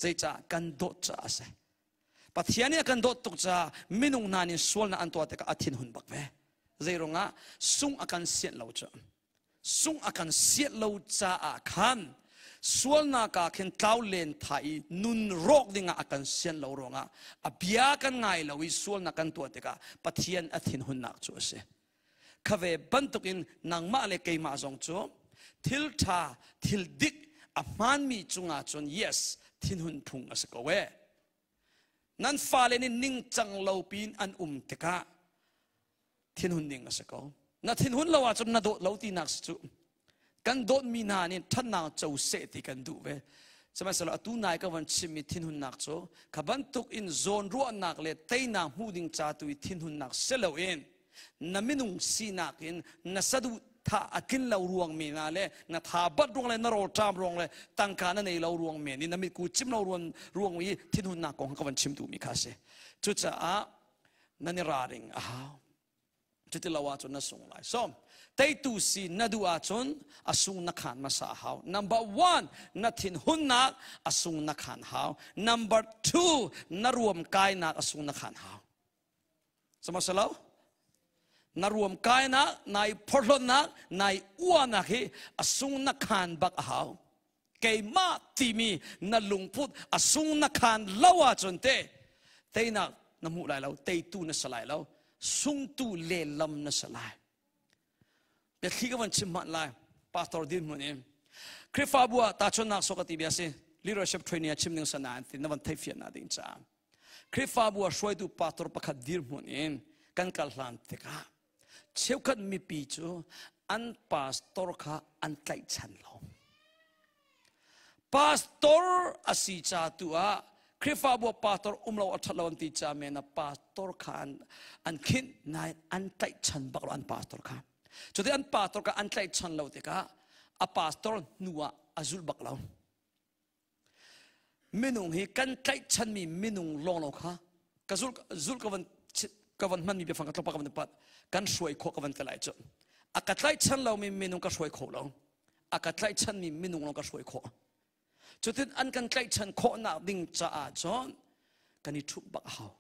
Zeicah kan dawt caah a si. Pathian nih a kan dawt tuk caah minung hna nih sualnak an tuah tikah a thinhun bak ve. Zeiruangah sung a kan sianh lo cu. Sung a kan sianh lo caah khan sualnak ah khin tlau len tha i nun rawk dingah a kan sianh lo ruangah a bia kan ngai lo i sualnak kan tuah tikah Pathian a thinhunnak cu a si. Kha ve bantukin nangmah le keimah zong cu thil ṭha, thil dik a hmaanmi cungah cun yes, thinhun phung a si ko ee. Nan fale nih ningcang lo piin an um tikah thinhun ding a si ko. Na thinhun lo ahcun na dawt lo tinak si cu. Kan dawtmi hna nih ṭhatnak co seh ti kan duh ve. Sihmanhsehlaw atu nai ka van chimmi thinhunnak cu kha bantuk in zawnruahnak le teinak hmuh ding ca tu i thinhunnak si loin na minung sinak in na saduhthah a tlin lo ruang mi hna le na tha bat ruang le na rawlṭam ruang le tangka na nei lo ruang men i na mitku cim lo ruang ruang i thinhunnak kong ka van chim duhmi kha a si. Cucaah nan i raring a hau. Cuti lo ahcun na sung lai. So, teitu si na duh ahcun a sung na khan hmasa a hau. Number one, na thinhunnak a sung na khan hau. Number two, na ruam kainak a sung na khan hau. Sama salo? Na ruam kainak, nai phorhlonnak, nai uanak hi a sung na khan bak a hau. Keimah timi na lungput a sung na khan lo ahcun te teinak na hmuh lai lo, teitu na si lai lo, sungtu lehlam na si lai. Biathli ka van chim hmanh lai, pastor din hmun in. Khrihfabu ah tahchunhnak sok ka ti bia si, leadership training a chim ning sana ti na van theihfian na ding caah. Khrihfabu ah hruaitu pastor pakhat dirhmun in kan kal hlan tikah cheukhat mipi cu an pastor kha an tlaihchan lo. Pastor a si ca tu ah Khrihfabu ah pastor um lo a ṭhat lo an ti ca men ah pastor kha an khinh nain an tlaihchan bak lo an pastor kha. Cuti an pastor kha an tlaihchan lo tikah a pastor hnu ah a zulh bak lo. Minung hi kan tlaihchanmi minung lawnglawng kha ka zul zul ka van ka van hmanmi biafang ka tlawmpal ka van pat kan hruai khawh ka van te lai cu. A ka tlaihchan lomi minung ka hruai kho lo. A ka tlaihchanmi minung lawng ka hruai khawh. Cutin an kan tlaihchan khawhnak ding caah cun kan i ṭhumh bak a hau.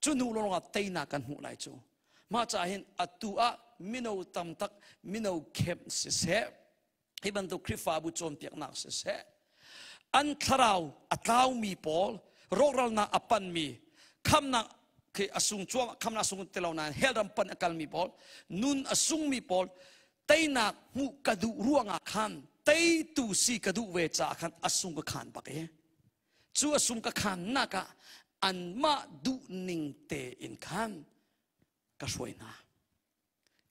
Cu hnu lawng ah teinak kan hmuh lai cu. Mah caah hin atu ah mino tam tak mino camp siseh, hi bantuk Khrihfabu cawnpiaknak siseh, an thlarau a tlaumi pawl, rawkralnak a panmi, khamnak khi a sung cuam khamnak sung te lo nain hell ram pan a kalmi pawl, nun a sungmi pawl teinak hmuh ka duh ruangah khan teitu si ka duh ve caah khan a sung ka khan bak i Cu a sung ka khannak ah anmah duhning tein khan ka hruai hna.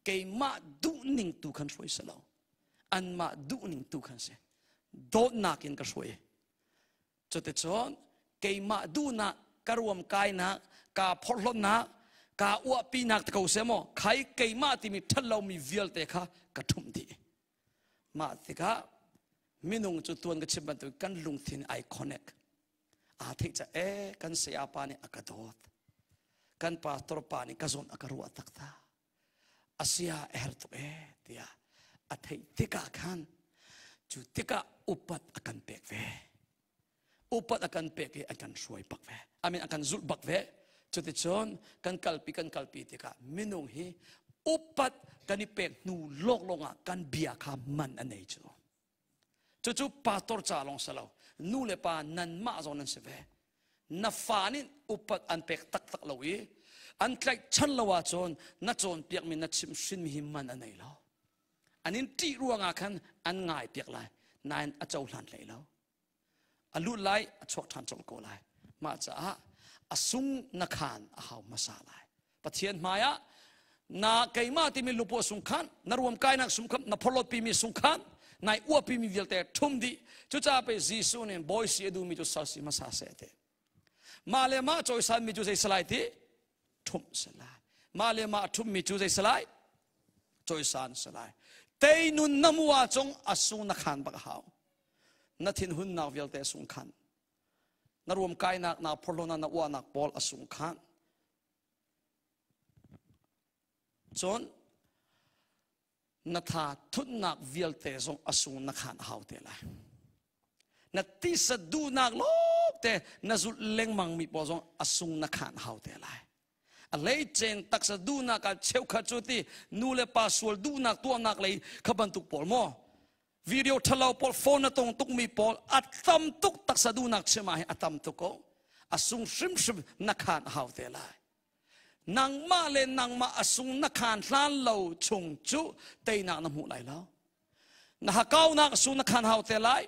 Keimah duhning tu khan hruai si lo. Anmah duhning tu khan si. Dawtnak in ka hruai. Cuticun keimah duhnak, ka ruam kainak, kaa phorhlawtnak, kaa uahpinak te ko seh maw, khai keimah timi ṭhatlomi vialte kha ka ṭhumh dih. Mah tikah minung cu tuan ka chim bantuk kan lungthin ai connect. Aa theih ca e kan saya pa nih a ka dawt. Kan pastor pa nih ka zawn a ka ruah taktak. Asia a her tuk e tiah a theih tikah khan cu tikah upat a kan pek ve. Upat a kan pek i an kan hruai bak ve. I mean, a kan zulh bak ve. Cuticun kan kalpi kan kalpi tikah minung hi upat kan i pek hnu lawklawng ah kan bia kha man a nei cu. Cucu pastor ca lawng si lo. Nu le pa nanmah zong nan si ve. Na fa nih upat an pek taktak lo i an tlaihchan lo ahcun na cawnpiakmi na chimhhrinmi hi man a nei lo. An in ṭih ruangah khan an ngai piak lai. Nain a cohlan hlei lo. A lut lai, a chuak ṭhan colh ko lai. Mah caah a sung na khaan a hau hmasa lai. Pathian hmaiah na keimah timi lupua sung khan, na ruam kainak sung khan, na phorhlawt pimi sung khan, nai uapimi vialte ṭhum dih. Cucaah pei Jesuh nih bawi si a duhmi cu sal si hmasa seh ti. Mah le mah cawisanmi cu zei si lai ti? Ṭhumh si lai. Mah le mah ṭhummi cu zei si lai? Cawisan si lai. Tei nun na mu ahcun a sung na khaan bak a hau. Na thinhunnak vialte a sung khan. Na ruam kainak, na phorhlawnak, na uahnak pawl a sung khan. Cun na tha thutnak vialte zong a sung na khan a hau te lai. Na tisa duhnak lawngte na zulh lengmang mi pawl zong a sung na khan a hau te lai. A hleicen taksa duhnak ah cheukhat cu ti nu le pa sual duhnak tuahnak lei kha bantuk pawl maw video ṭhalo pawl phone na tong tukmi pawl a tam tuk taksa duhnak chim ah hin a tam tuk ko a sung hrimhrim na khan a hau te lai nangmah le nangmah a sung na khan hlan lo chung cu teinak na hmuh lai lo na hakaunak a sung na khan hau te lai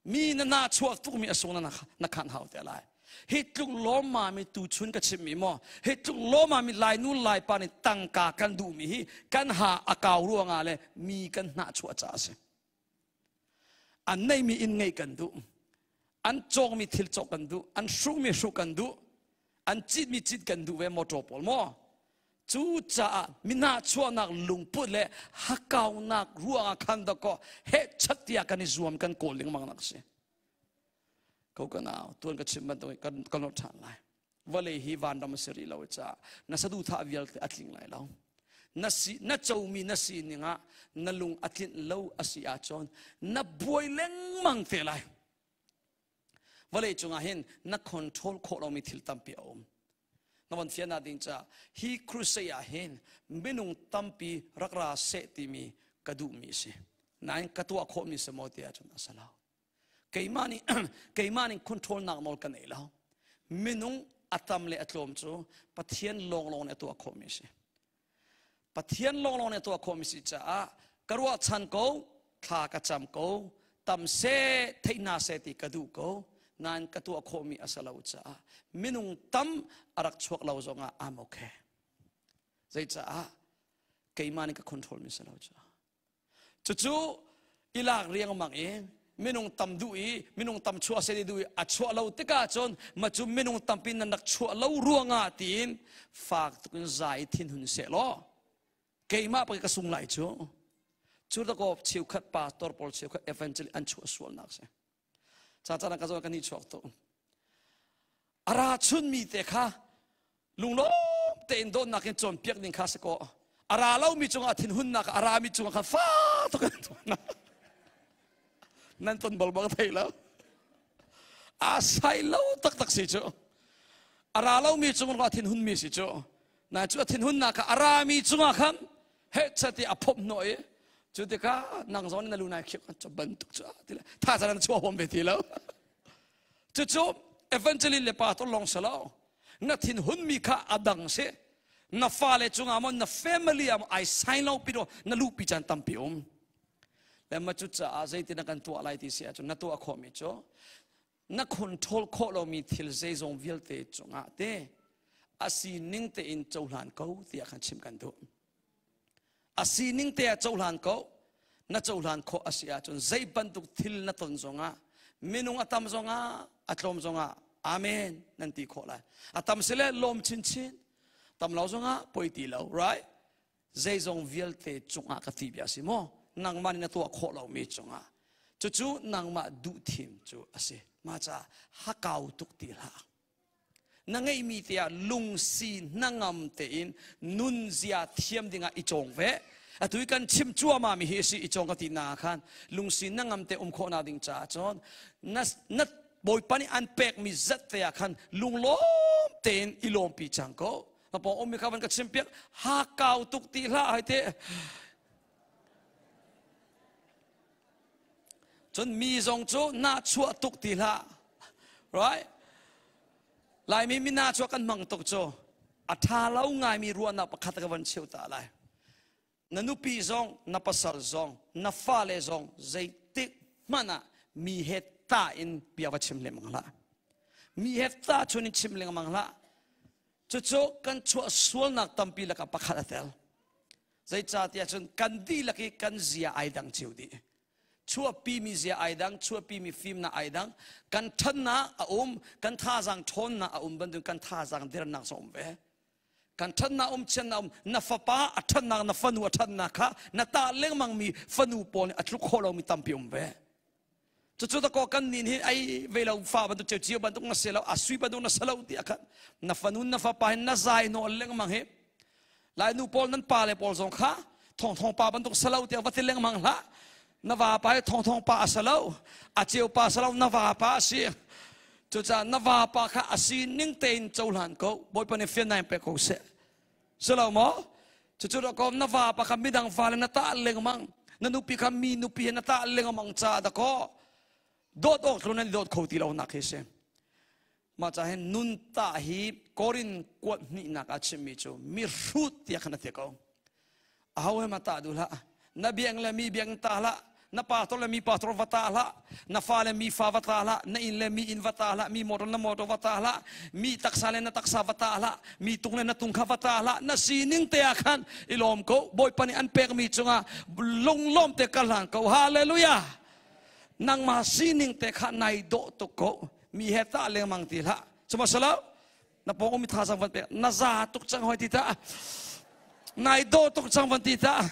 Mi na nah chuak tukmi a sung na khan hau te lai. Hi tluk lawmmami tu chun ka chimmi maw hi tluk lawmmami lai nu lai pa nih tangka kan duhmi hi kan ha a kau ruangah le mi kan hnah chuah caah a si. An neimi inn ngeih kan duh. An cawkmi thil cawk kan duh. An hrukmi hruk kan duh. An citmi cit kan duh ve motor pawl maw. Cucaah mina chuahnak lungput le hakkaunak ruangah khan dakaw hehchat tiah kan i zuam kan kawl lengmang nak si. Ko ka nau tuan ka chim bantuk kan kan ṭhan lai. Vawlei hi vanram a si rih lo caah na saduhthah vialte a tling lai lo. Na si na comi na sining ah na lung a tlinh lo a si ahcun na buai lengmang te lai. Vawlei cungah hin na control khawh lomi thil tampi a um. Na von fian ding ca hi crusade ah hin minung tampi rak ra seh timi ka duhmi a si. Nain ka tuah khawhmi si maw ti ahcun a si lo. Keimah nih keimah nih control nak nawl ka nei lo. Minung a tam le a tlawm cu Pathian lawnglawng nih a tuah khawhmi a si. Pathian lawnglawng nih a tuah khawhmi si caah ka ruahchan ko, thla ka cam ko, tam seh, theih hna seh ti ka duh ko, nain ka tuah khawhmi a si lo caah minung tam a rak chuak lo zongah I'm okay. Zeicaah keimah nih ka control mi si lo caah. Cucu ilak riangmang i minung tam duh i minung tam chuah se duh i a chuah lo tikah cun ma cu minung tampi nan rak chuah lo ruangah tiin fak tukin zai thinhun seh law keimah pa ka sung lai cu cu dakaw cheukhat pastor pawl cheukhat evangel an chuah sualnak si ca caan ka zawn kan i chuak tu a ra chunmi te kha lunglawm tein dawtnak in cawnpiak ding kha si kaw a ra lomi cungah thinhunnak a rami cungah khan fa tuk in tuahnak nan ton bal bang thei lo a sai lo taktak si cu a ra lomi cungah thinhunmi si cu na cu a thinhunnak kha a rami cungah khan he chati a phop hnawh i cu tikah nang zong na lu nai khiak cu bantuk cu ti le tha chan chuah huam ve ti lo Cucu evangelist le pastor lawng si lo. Na thinhunmi kha a dang si. Na fale cungah maw na family ah maw ai sign lo pi na luhpi caan tampi um. Le ma cu caah zeitin na kan tuah lai ti si ahcun na tuah khawhmi cu na control khawh lomi thil zeizong vialte cungah te a sining tein cohlan ko tiah kan chim kan duh. A sining te ah cohlan ko. Na cohlan khawh a si ahcun zei bantuk thil na ton zongah minung a tam zongah a tlawm zongah amen nan ti khawh lai. A tam sile lawm chinchin. Tam lo zongah poi ti lo, right? Zeizong vialte cungah ka ti bia si maw? Nangmah nih na tuah khawh lomi cungah. Cucu nangmah duh thim cu a si. Mah caah hakau tuk ti hlah. Na ngeihmi te ah lungsi hnangam tein nunzia thiam dingah i cawng ve. Atu i kan chim cuahmah mi hi a si i cawng ka ti na khan lungsi hnangam te um khawh nak ding caah cun na na Bawipa nih an pekmi zat te ah khan lunglawm tein i lawmpi cang ko. Na pawng ummi kha van ka chim piak hakau tuk ti hlah hai te. Cun mi zong cu nahchuah tuk ti hlah. Right? Laimi mi nahchuah kan hmang tuk cu a ṭha lo ngaimi ruahnak pakhat ka van cheu ta lai. Na nupi zong, na pasal zong, na fale zong zeitik hmanh ah mi he ta in bia va chim lengmang hlah. Mi he ta chun in chim lengmang hlah. Cucu kan chuah sualnak tampi lakah pakhat a tel. Zeicahtiah cun kan dihlak i kan zia ai dang cio dih. Chuahpimi zia ai dang, chuahpimi fimnak ai dang. Kan ṭhatnak a um, kan thazaang ṭhawnnak a um bantuk kan thazaang dernak zong um ve. Kan ṭhatnak um, chiatnak um, na fapa a ṭhatnak, na fanu a ṭhatnak kha na tah lengmangmi fanu pawl nih a tluk khawh lomi tampi um ve. Cucu dakaw kan nin hi ai ve lo fa bantuk cio cio bantuk na si lo a sui bantuk na si lo ti khan na fanu na fapa hin na zai nawl lengmang hi lai nu pawl nan pa le pawl zong kha thong thong pa bantuk si lo tiah va ti lengmang hlah na va pa hi thong thong pa a si lo a ceu pa si lo na va pa a si cucaah na va pa kha a si ning tein cohlan ko bawipa nih fian nai pe ko seh Si lo maw? Cucu dakaw na vapa kha midang fale na tah lengmang. Na nupi kha mi nupi he na tah lengmang caah dakaw dawt awk tlun nan i dawt kho ti lo nak hi si. Mah ca hin nun tah hi Korin kuat hnihnak ah chimmi cu mihrut tiah khan a ti ko. Aho he ma tah duh hlah. Na biang le mi biang tah hlah. Na pastor le mi pastor va tah hlah. Na fa le mi fa va tah hlah. Na inn le mi inn va tah hlah. Mi motor na motor va tah hlah. Mi taksa le na taksa va tah hlah. Mi tung le na tung kha va tah hlah. Na sining te ah khan i lawm ko. Bawipa nih an pekmi cungah lunglawm te kal hlan ko. Hallelujah. Nangmah sining te kha nai dawh tuk ko. Mi he tah lengmang ti hlah. Cuma salo na pawng um thazaang van pek na za tuk cang hoi ti ta nai do tuk cang van ti ta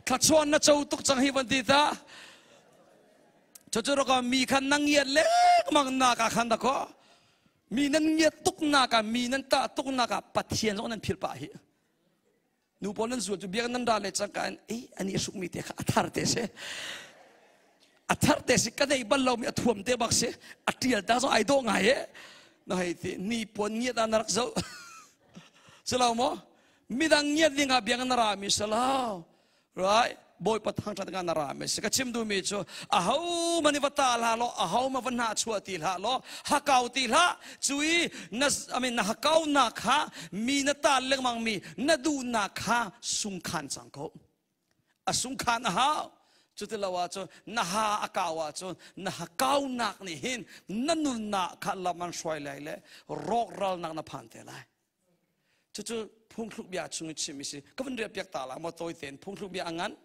thlachuan na co tuk cang hi van ti ta cu cu raka mi khan nang ngiat lengmang na ka khan da ko. Mi nan ngiat tuknak ah, mi nan tah tuknak ah Pathian zong nan philh pah hi. Nu pawl nan zual cu biak nan ra le cangka in ei ani a sukmi te kha a thar te si. A thar te si ka nei bal lomi a thuam te bak si. A tial ta zong ai dawh ngai e. Na hei ti ni puan ngiat ah na rak zoh. Silo maw? Midang ngiat ding ah biak na ra mi silo. Right? Bawipa thangṭhat nga na ra mi si. Ka chim duhmi cu aho man i va ta hlah law, aho ma va hna chuah ti hlah law, hakau ti hlah. Cui na I mean, na hakau nak kha mi na ta lengmang mi na duhnak kha sungkhan cang ko. A sungkhan a hau. Cuti lo ahcun na ha a kau ahcun na hakaunak nih hin na nunnak kha lam an hruai lai le rawkralnak na phan te lai. Cucu phungthluk bia chung i chimmi si. Ka van rel piak ta la maw tawi tein phungthluk bia a ngan.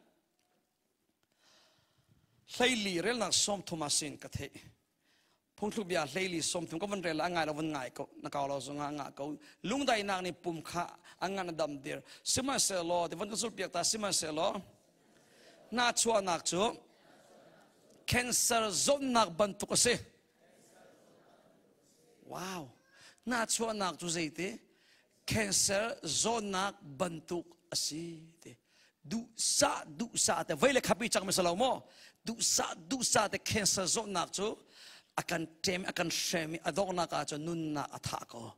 14 relnak 30 ah sin ka theih. Phungthluk bia 14 30 ka van rel a ngai lo van ngai ko na kau lo zong ah ngah ko. Lungdaihnak nih pum kha a ngan a dam dir. Sihmanhsehlaw ti van ka zulh piak ta sihmanhsehlaw na chuahnak cu cancer zawtnak bantuk a si. Wow! Nahchuahnak cu zeiti? Cancer zawtnak bantuk a si ti. Duhsah duhsah te vei le khapi cang mi lo maw? Duhsah duhsah te cancer zawtnak cu a kan ṭem, a kan hrem i a donghnak ah cun nunnak a thah ko.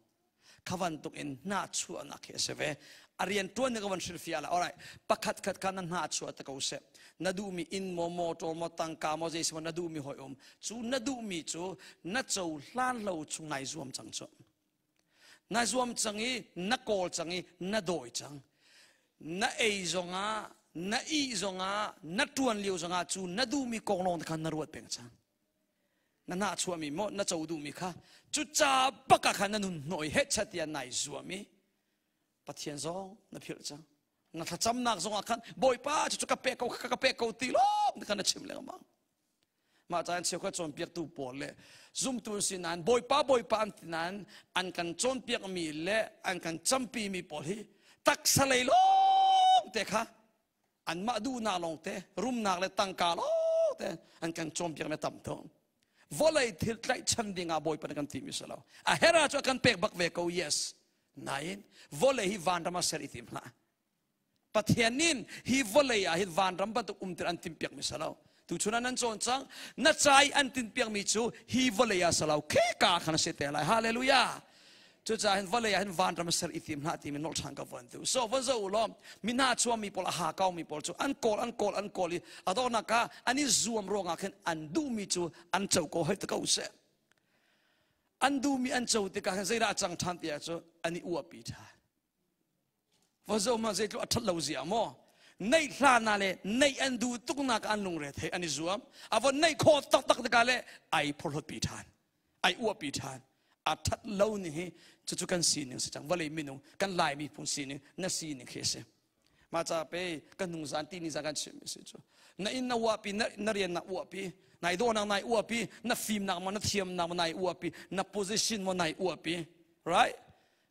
Kha bantuk in hnahchuahnak hi a si ve. A rian ṭuan ning ka van hrilhfiah la. Alright, pakhat khat kha na hnahchuah te ko seh. Na duhmi inn maw, motor maw, tangka maw, zei si maw na duhmi hawi um. Cu na duhmi cu na cohlan lo chung nai zuam cang cu. Na zuam cang i na kawl cang i na dawi cang. Na ei zongah, na ih zongah, na ṭuan lio zongah cu na duhmi kong lawng te khan na ruat peng cang. Na nahchuahmi maw na co duhmi kha cuca bak ah khan na nun hnawh i hechat tiah nai zuam i Pathian zong na philh cang. Na thlacamnak zong ah khan Bawipa cucu ka pek ko ka pek ko ti lawng khan na chim lengmang. Mah caan cheukhat cawnpiaktu pawl le zumtu an si nain Bawipa Bawipa an ti nain an kan cawnpiakmi le an kan campimi pawl hi taksa lei lawng te kha anmah duhnak lawngte rumnak le tangka lawngte an kan cawnpiak na tam tuk. Vawlei thil tlaihchan ding ah Bawipa nih kan timi si lo. A hera cu a kan pek bak ve ko, yes. Nain vawlei hi vanram ah ser i tim hlah. Pathian nin hi vawlei ah hin vanram bantuk umter an timpiak mi si lo. Tuchun ah nan cawn cang, na cai an tinpiak mi cu hi vawlei ah si lo, kheka khan a si te lai. Hallelujah. Cucaah hin vawlei ah hin vanram ser i tim hlah timi nolh ṭhan ka von tu. So von zoh u law mi hna chuami pawl a ha kaumi pawl cu an kawl an kawl an kawl i a donghnak ah an i zuam ruangah khin an duhmi cu an co ko hoi te ko seh. An duhmi an co tikah khin zeidah a cang ṭhan ti ah cu an i uapi ṭhan. Va zoh ma zeitluk a ṭhat lo zia maw? Neih hlan ah le neih an duh tuknak an lungre thei an i zuam. A von neih khawh taktak tikah le ai phorhlawtpi ṭhan. Ai uahpi ṭhan. A ṭhat lo ning hi cucu kan sining si cang. Vawlei minung kan Lai miphun sining na sining khi a si. Mah ca pe kan hnung zan ti ni zan kan chimmi si cu. Na inn na uahpi, na rian na uahpi, nai dawhnak nai uahpi, na fimnak maw na thiamnak maw nai uahpi, na position maw nai uahpi. Right?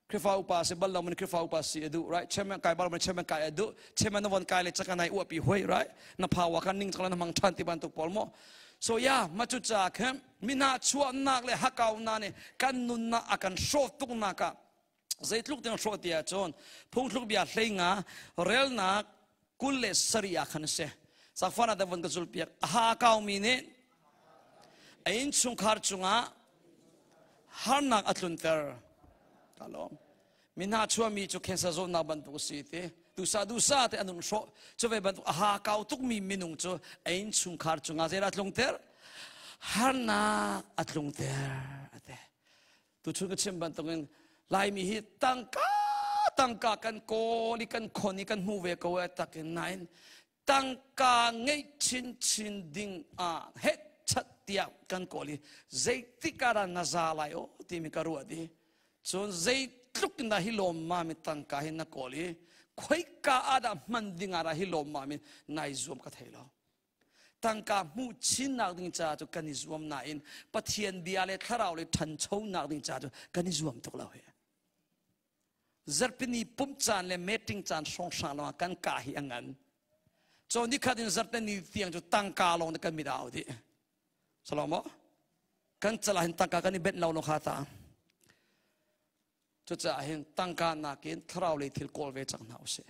Khrihfa upa si bal lo man Khrihfa upa si a duh, right? Chairman kai bal man chairman kai a duh. Chairman na von kai le chaka nai uapi hoi, right? Na power kan ning chakla na mang than ti bantuk pawl mo. So yeah, ma cu cha khem mina chuahnak le hakau na ne kan nunnak a kan hrawh tuk nak ah zeitluk tiang hrawh ti ahcun phungthluk bia 15 relnak 27 ah khan si. Sakfana da von ka zul piak. A ha kau mi nih a innchungkhar cungah harnak a tlunter. Ka lawm. Mi hna chuahmi cu cancer zawtnak bantuk a si ti. Dusa dusa te an hun hrawh. Cu ve bantuk a ha kau tukmi minung cu a innchungkhar cungah zeidah a tlungter? Harnak a tlungter. Ate. Tuchun ka chim bantukin Laimi hi tangka tangka kan kawl i kan khon i kan hmu ve ko e takin nain tangka ngeih chinchin ding ah hetchat tiah kan kawl i zeitik ah dah na za lai aw timi ka ruat i cun zeitluk in dah hi lawmmam i tangka hi na kawl i khoika ah dah hman ding ah dah hi lawmmam in nai zuam ka thei lo. Tangka hmuh chinnak ding caah cu kan i zuam nain Pathian bia le thlarau le ṭhanchonak ding caah cu kan i zuam tuk lo hi. Zarhpini pumh caan le meeting caan hrawnghrang lawngah kan ka hi a ngan. Cawn nikhat in zarhteni tiang cu tangka lawng kan mit au dih. Salomo, kan calah hin tangka kan i benh lo lo kha ta. Cucaah hin tangka nakin thlarau lei thil kawl ve cang hna usih.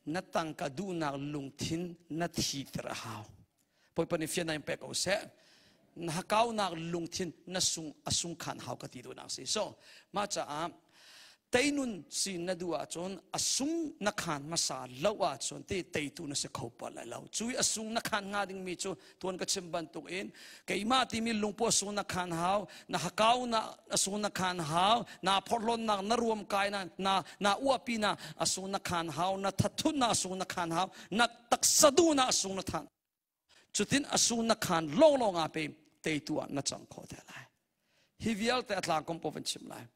Na tangka duhnak lungthin na thiter a hau. Bawipa nih fian in pek ko seh. Na hakaunak lungthin na sung a sung khan hau ka ti duhnak si. So mah caah teinun si na duh ahcun a sung na khan hmasa lo ahcun ti teitu na si kho pa lai lo. Cui a sung na khan hnga dingmi cu tuan ka chim bantuk in keimah timi lungpu a sung na khan hau, na hakau na a sung na khan hau, na phorhlonnak na ruam kai na na na uapi na a sung na khan hau, na thathut na a sung na khan hau, na taksa duh na a sung na than. Cutin a sung na khan lawnglawng ah pe teitu ah na cang kho te lai. Hi vialte a tlang kom po van chim lai.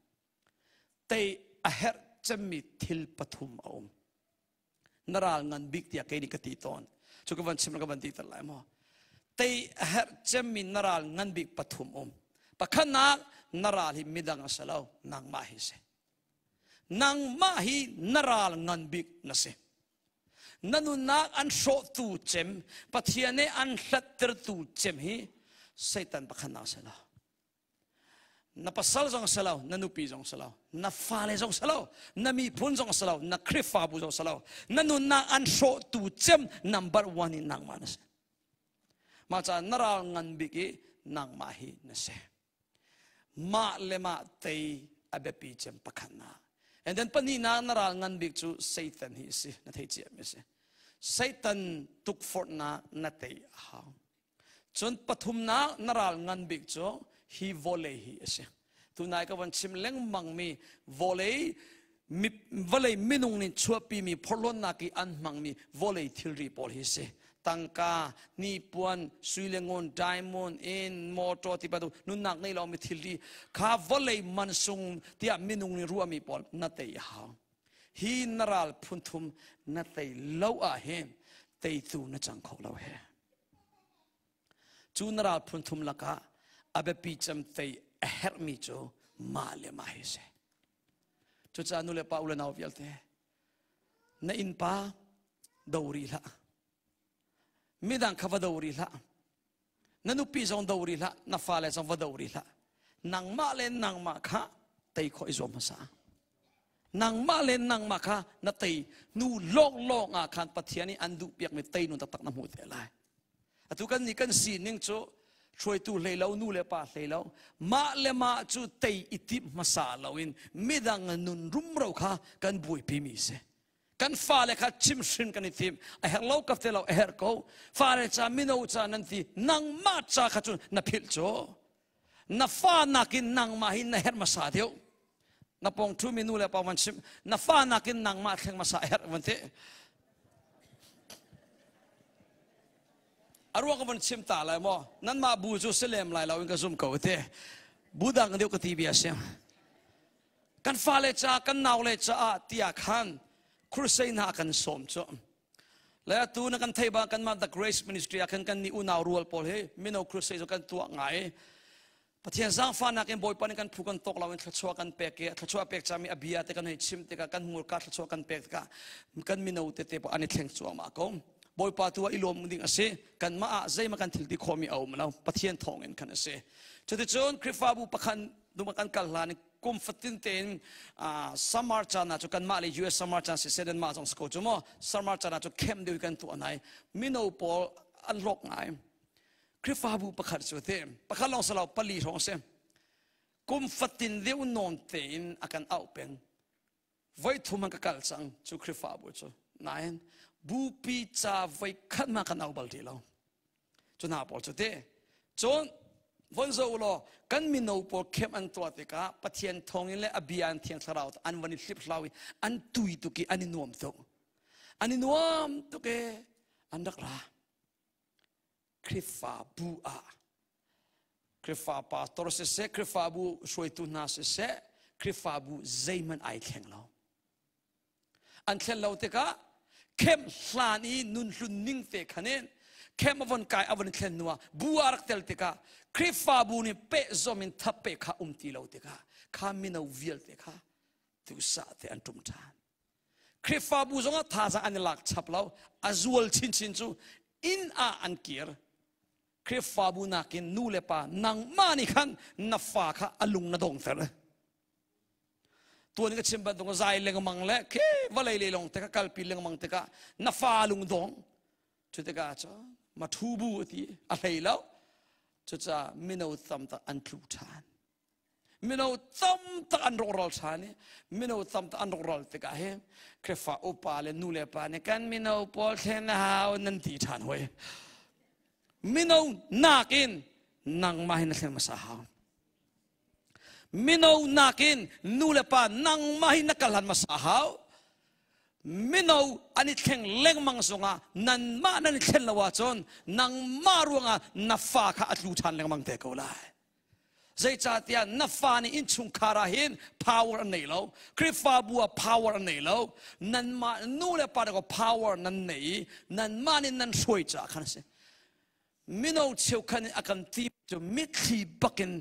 Tei a herh cemmi thil pathum a um. Na ral ngan bik tiah kei nih ka ti tawn. Cu ka van chim ka van ti ter lai maw. Tei a herh cemmi na ral ngan bik pathum um. Pakhatnak na ral hi midang a si lo, nangmah hi si. Nangmah hi na ral ngan bik na si. Na nunnak an hrawhtu cem, Pathian nih an hlattertu cem hi Satan pakhat nak si lo. Na pasal zong si lo, na nupi zong si lo, na fale zong si lo, na miphun zong si lo, na Khrihfabu zong si lo. Na nunnak an hrawhtu cem number one in nangmah na si. Mah caah na ral ngan bik i nangmah hi na si. Mah le mah tei a biapi cem pakhat na. And then pahnihnak na ral ngan bik cu Satan hi a si. Na thei cia mi a si. Satan tukforhnak na tei a hau. Cun pathumnak na ral ngan bik cu hi vawlei hi a si. Tunai ka van chim lengmang mi vawlei vawlei minung nih chuahpi mi phorhlawnnak i an hmangmi vawlei thilri pawl hi si. Tangka, hnipuan, sui le ngun, diamond, inn, motor ti bantuk nunnak nei lomi thilri kha vawlei mansung tiah minung nih ruahmi pawl na tei a hau. Hi na ral phunthum na tei lo ah hin teitu na cang kho lo he. Cu na ral phunthum lakah a biapi cem tei a herhmi cu mah le mah hi si. Cucaah nu le pa u le nau vialte na innpa do rih hlah. Midang kha va do rih hlah. Na nupi zong do rih hlah. Na fale zong va do rih hlah. Nangmah le nangmah kha tei khawh i zuam hmasa. Nangmah le nangmah kha na tei hnu lawnglawng ah khan Pathian nih an duh piakmi tei nun taktak na hmuh te lai. Atu kan nih kan sining cu hruaitu hlei lo, nu le pa hlei lo, mah le mah cu tei i timh hmasa loin midang nun rumro kha kan buaipi mi si. Kan fale kha chimhrin kan i tim. A herh lo ka te lo, a herh ko. Fale ca mino ca nan ti, nangmah ca kha cun na philh cu. Na fa nakin nangmah hi na herh hmasa deuh. Na pong thu mi nu le pa van chim, na fa nakin nangmah thleng hmasa a herh van ti. A ruang ka van chim ta lai maw? Nanmah bu cu si lem lai lo in ka zum ko te. Bu dang deuh ka ti bia si. Kan fale ca, kan naule caah tiah khan crusade hna kan sawm cu. Le atu na kan thei ba kan mah The Grace Ministry ah khan kan ni unau rual pawl hi mino crusade cu kan tuah ngai. Pathian zaangfahnak in Bawipa nih kan phu kan tawk lo in thluachuah kan pek i thluachuah pek cami a bia te kan hei chim tikah kan hmurka thluachuah kan pek tikah kan mino tete pawh an i thleng cuahmah ko. Bawipa tu ah i lawm ding a si. Kanmah ah zeihmah kan thil ti khawhmi a um lo. Pathian thawng in khan a si. Cuticun Khrihfabu pakhat duma kan kal hlan kum fatin tein summer caan ah cu kanmah le US summer caan siseh nanmah zong si ko cu maw summer caan ah cu camp deuh kan tuah nai mino pawl an hlawk ngai. Khrihfabu pakhat cu te pakhat lawng si lo pali hrawng si kum fatin deuh nawn tein a kan auh peng voi thum an ka kal cang cu Khrihfabu cu nain bupi ca voi khat ma kan au bal ti lo cu hna pawl cu te cun von zo law kan mino pawl khem an tuah tikah Pathian thawngin le a bia an thiang thlarau an van i hlip hlau i an tui tuk i an i nuam tuk an i nuam tuk i an rak ra Khrihfabu ah Khrihfa pastor siseh, Khrihfabu hruaitu hna siseh, Khrihfabu zeihmanh ai thleng lo. An thlen lo tikah khem hlan i nun hlun ning te khan in khem a von kai a von thlen hnu ah bu ah rak tel tikah Khrihfabu nih pehzom in thap pe kha um ti lo tikah kha mino vialte kha duhsah te an ṭum ṭhan. Khrihfabu zongah thazaang an i lak chap lo. A zual chinchin cu inn ah an kir. Khrihfabu nakin nu le pa nangmah nih khan na fa kha a lung na dongter. Tuan ka chim bantuk zai lengmang le ke vawlei le long te ka kalpi lengmang tikah na fa lungdong. Cu tikah cun ma thu bu ti a hlei lo. Cucaah mino tam tak an tlu ṭhan. Mino tam tak an rawkral ṭhan i mino tam tak an rawkral tikah hin Khrihfa upa le nu le pa nih kan mino pawl thlen a hau nan ti ṭhan hoi. Mino nakin nangmah hin na thlen hmasa hau. Mino nakin nu le pa nangmah hi na kal han hmasa hau. Mino an i thleng lengmang zongah nanmah nan i thlen lo ahcun nangmah ruangah na fa kha a tlu ṭhan lengmang te ko lai. Zeicahtiah na fa nih innchungkhar ah hin power an nei lo. Khrihfabu ah power an nei lo. Nanmah nu le pa ko power nan nei i nanmah nih nan hruai caah khan a si. Mino cheukhat nih a kan ti cu mitthli bakin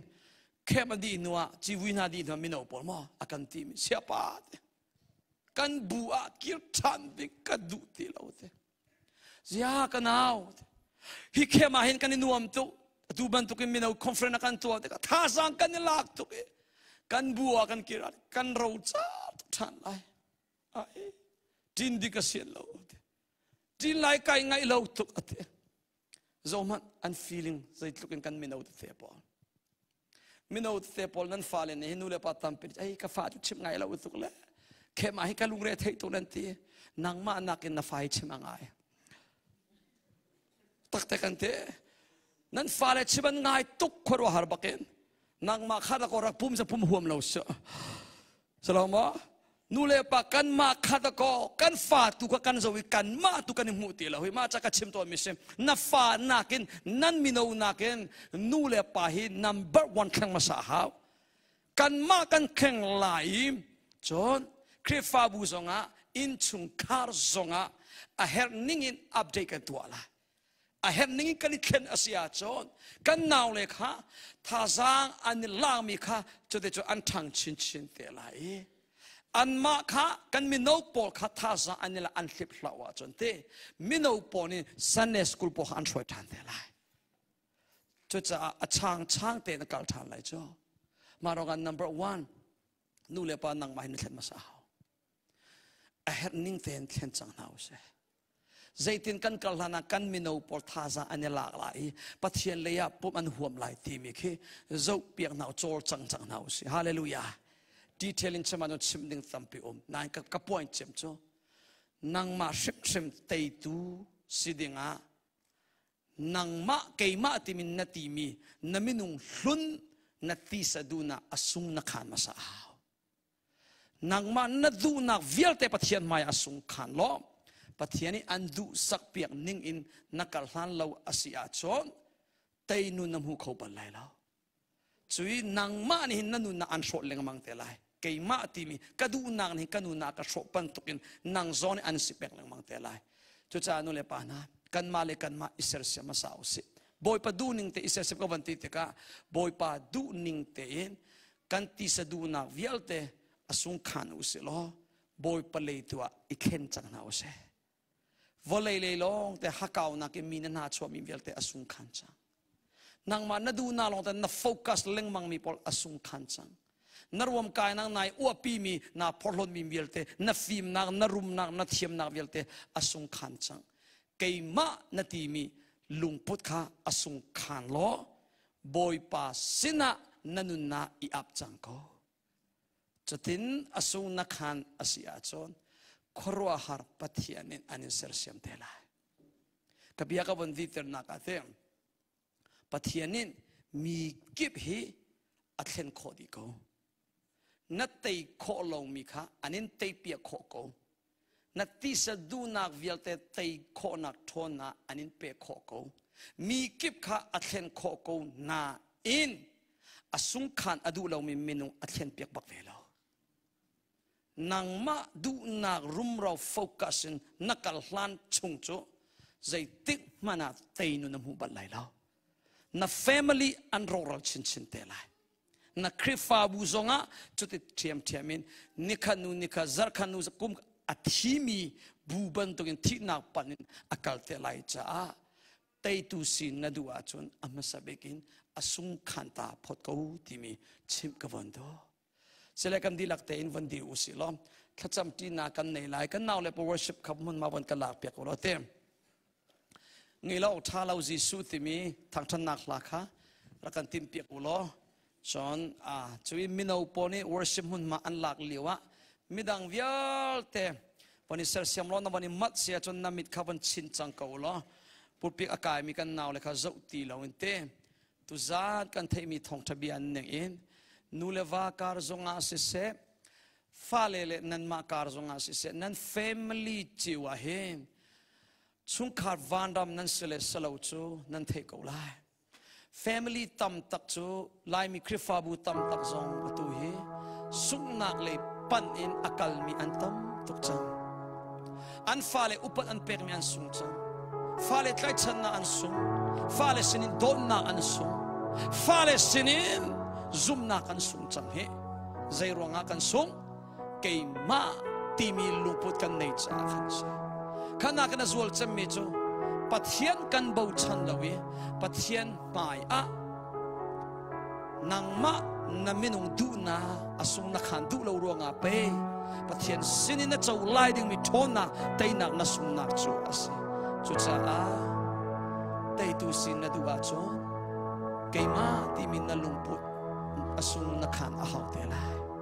camp a dih hnu ah civui hna dih hnu ah mino pawl maw a kan ti mi siapa te kan bu ah kir ṭhan ding ka duh ti lo te. Zia ka nau hi khem ah hin kan i nuam tuk atu bantukin mino conference a kan tuah tikah thazaang kan i lak tuk i kan bu ah kan kir ah kan ro ca tuk ṭhan lai ai ṭin dik a sian lo ṭin lai kai ngaih lo tuk ati zohmanh an feeling zeitluk in kan mino tete pawl mino tete pawl nan fale nih nu le pa tampi ei ka fa cu chim ngai lo tuk le khem ah hi ka lungre theih tuk nan ti nangmah nakin na fa hi chim a ngai takte kan te nan fale chim an ngai tuk khuaruah har bakin nangmah kha rak rak pum sa pum huam lo si Saloma nu le pa kanmah kha da ko kan fa tu kha kan zo i kanmah tu kan i hmuh ti lo hi mah ca ka chim tawn mi si na fa nakin nan mino nakin nu le pa hi number one thleng hmasa hau kanmah kan thleng lai i cun Khrihfabu zongah innchungkhar zongah a herh ning in update kan tuah lai A herh ning in kan i thlen a si ahcun kan naule kha thazaang an i lakmi kha cuticun an ṭhang chinchin te lai i anmah kha kan mino pawl kha thazaang an i la an hlip hlau ahcun te mino pawl nih Sunday school pawl kha an hruai ṭhan te lai. Cucaah a changchang tein a kal ṭhan lai cu. Mah ruangah number one nu le pa nangmah hin na thlen hmasa hau. A herh ning tein thlen cang hna usih. Zeitin kan kal hlan ah kan mino pawl thazaang an i lak lai i Pathian lei ah pumh an huam lai timi khi zoh piak hna cawl cang cang hna usih. Hallelujah. Detail in chim ahcun chim ding tampi um. Nain ka, ka point cem cu nangmah hrimhrim teitu si dingah nangmah keimah timin na timi na minung hlun na tisa duhnak a sung na khan hmasa a hau. Nangmah na duhnak vialte Pathian hmai ah sung khan law Pathian nih an duhsak piak ning in na kal hlan lo a si ahcun teinu na hmu kho bal lai lo. Cui nangmah nih hin na nunnak an hrawh lengmang te lai. Keimah timi ka duhnak nih ka nunnak ka hrawh bantukin nang zawn nih an si pek lengmang te lai. Cucaah nu le pa hna kanmah le kanmah i sersiam hmasa usih. Bawipa duhning te i sersiam ka van ti tikah Bawipa duhning tein kan tisa duhnak vialte a sung khan u sih law Bawipa lei tu ah i thlen cang hna u sih. Vawlei lei lawng te hakaunak in mi na hna chuahmi vialte a sung khan cang. Nangmah na duhnak lawng te na focus lengmang mi pawl a sung khan cang. Na ruam kainak nai uapi mi na phorhlawt mi vialte na fimnak na rumnak na thiamnak vialte a sung khan cang. Keimah na timi lungput kha a sung khan law Bawipa sinah na nunnak i ap cang ko. Cutin a sung na khan a si ahcun khuaruahhar Pathian in an in sersiam te lai. Ka bia ka von dihternak ah te Pathian in mi kip hi a thlen khawh dih ko. Na tei khawh lomi kha an in tei piak khawh ko. Na tisa duhnak vialte tei khawhnak ṭhawnnak an in pek khawh ko. Mi kip kha a thlen khawh ko nain a sungkhan a duh lomi minung a thlen piak bak ve lo. Nangmah duhnak rumro focus in na kal hlan chung cu zeitik hmanh ah teinu na hmu bal lai lo. Na family an rawkral chinchin te lai. Na Khrihfabu zongah cuti ṭhiamṭhiam in nikhat nu nikhat zarhkhat nu kum a thimi bu bantukin thihnak pan in a kal te lai caah teitu si na duh ahcun a hmasa bik in a sung khan ta phot ko timi chimh ka von duh. Sile kan dihlak tein von di u si law thlacam ṭinak kan nei lai. Kan nau le pa worship khap hmun ma von kan lak piak u law te. Ngei lo ṭha lo Jesuh timi thangṭhatnak hla kha rak kan tim piak u law cun cui mino pawl nih worship hmun ma an lak lio ah midang vialte von i sersiam law na von i mat sia cun na mit kha von chin cang ko law pulpit a kaimi kan nau le kha zoh ti lo in te tuzan kan theihmi thawngṭha bia an ning in nu le va kar zongah siseh, fale le nanmah kar zongah siseh, nan family cio ah hin chungkhar vanram nan si le salo cu nan theih ko lai. Family tam tak cu, Laimi Khrihfabu tam tak zong atu hi sunghnak lei panh in a kalmi an tam tuk cang. An fale upat an pekmi an sung cang. Fale tlaichannak an sung. Fale sinin dawtnak an sung. Fale sinin zumnak an sung cang hi. Zei ruangah kan sung? Keimah timi lungput kan nei caah khan si. Khana kan a zual cemmi cu Pathian kan bochan lo i Pathian hmai ah nangmah na minung duhnak a sung na khan duh lo ruangah pe Pathian sinin na co lai dingmi ṭhawnnak, teinak na sungnak cu a si. Cucaah teitu sin na duh ahcun keimah timi na lungput a sung na khan a hau te lai.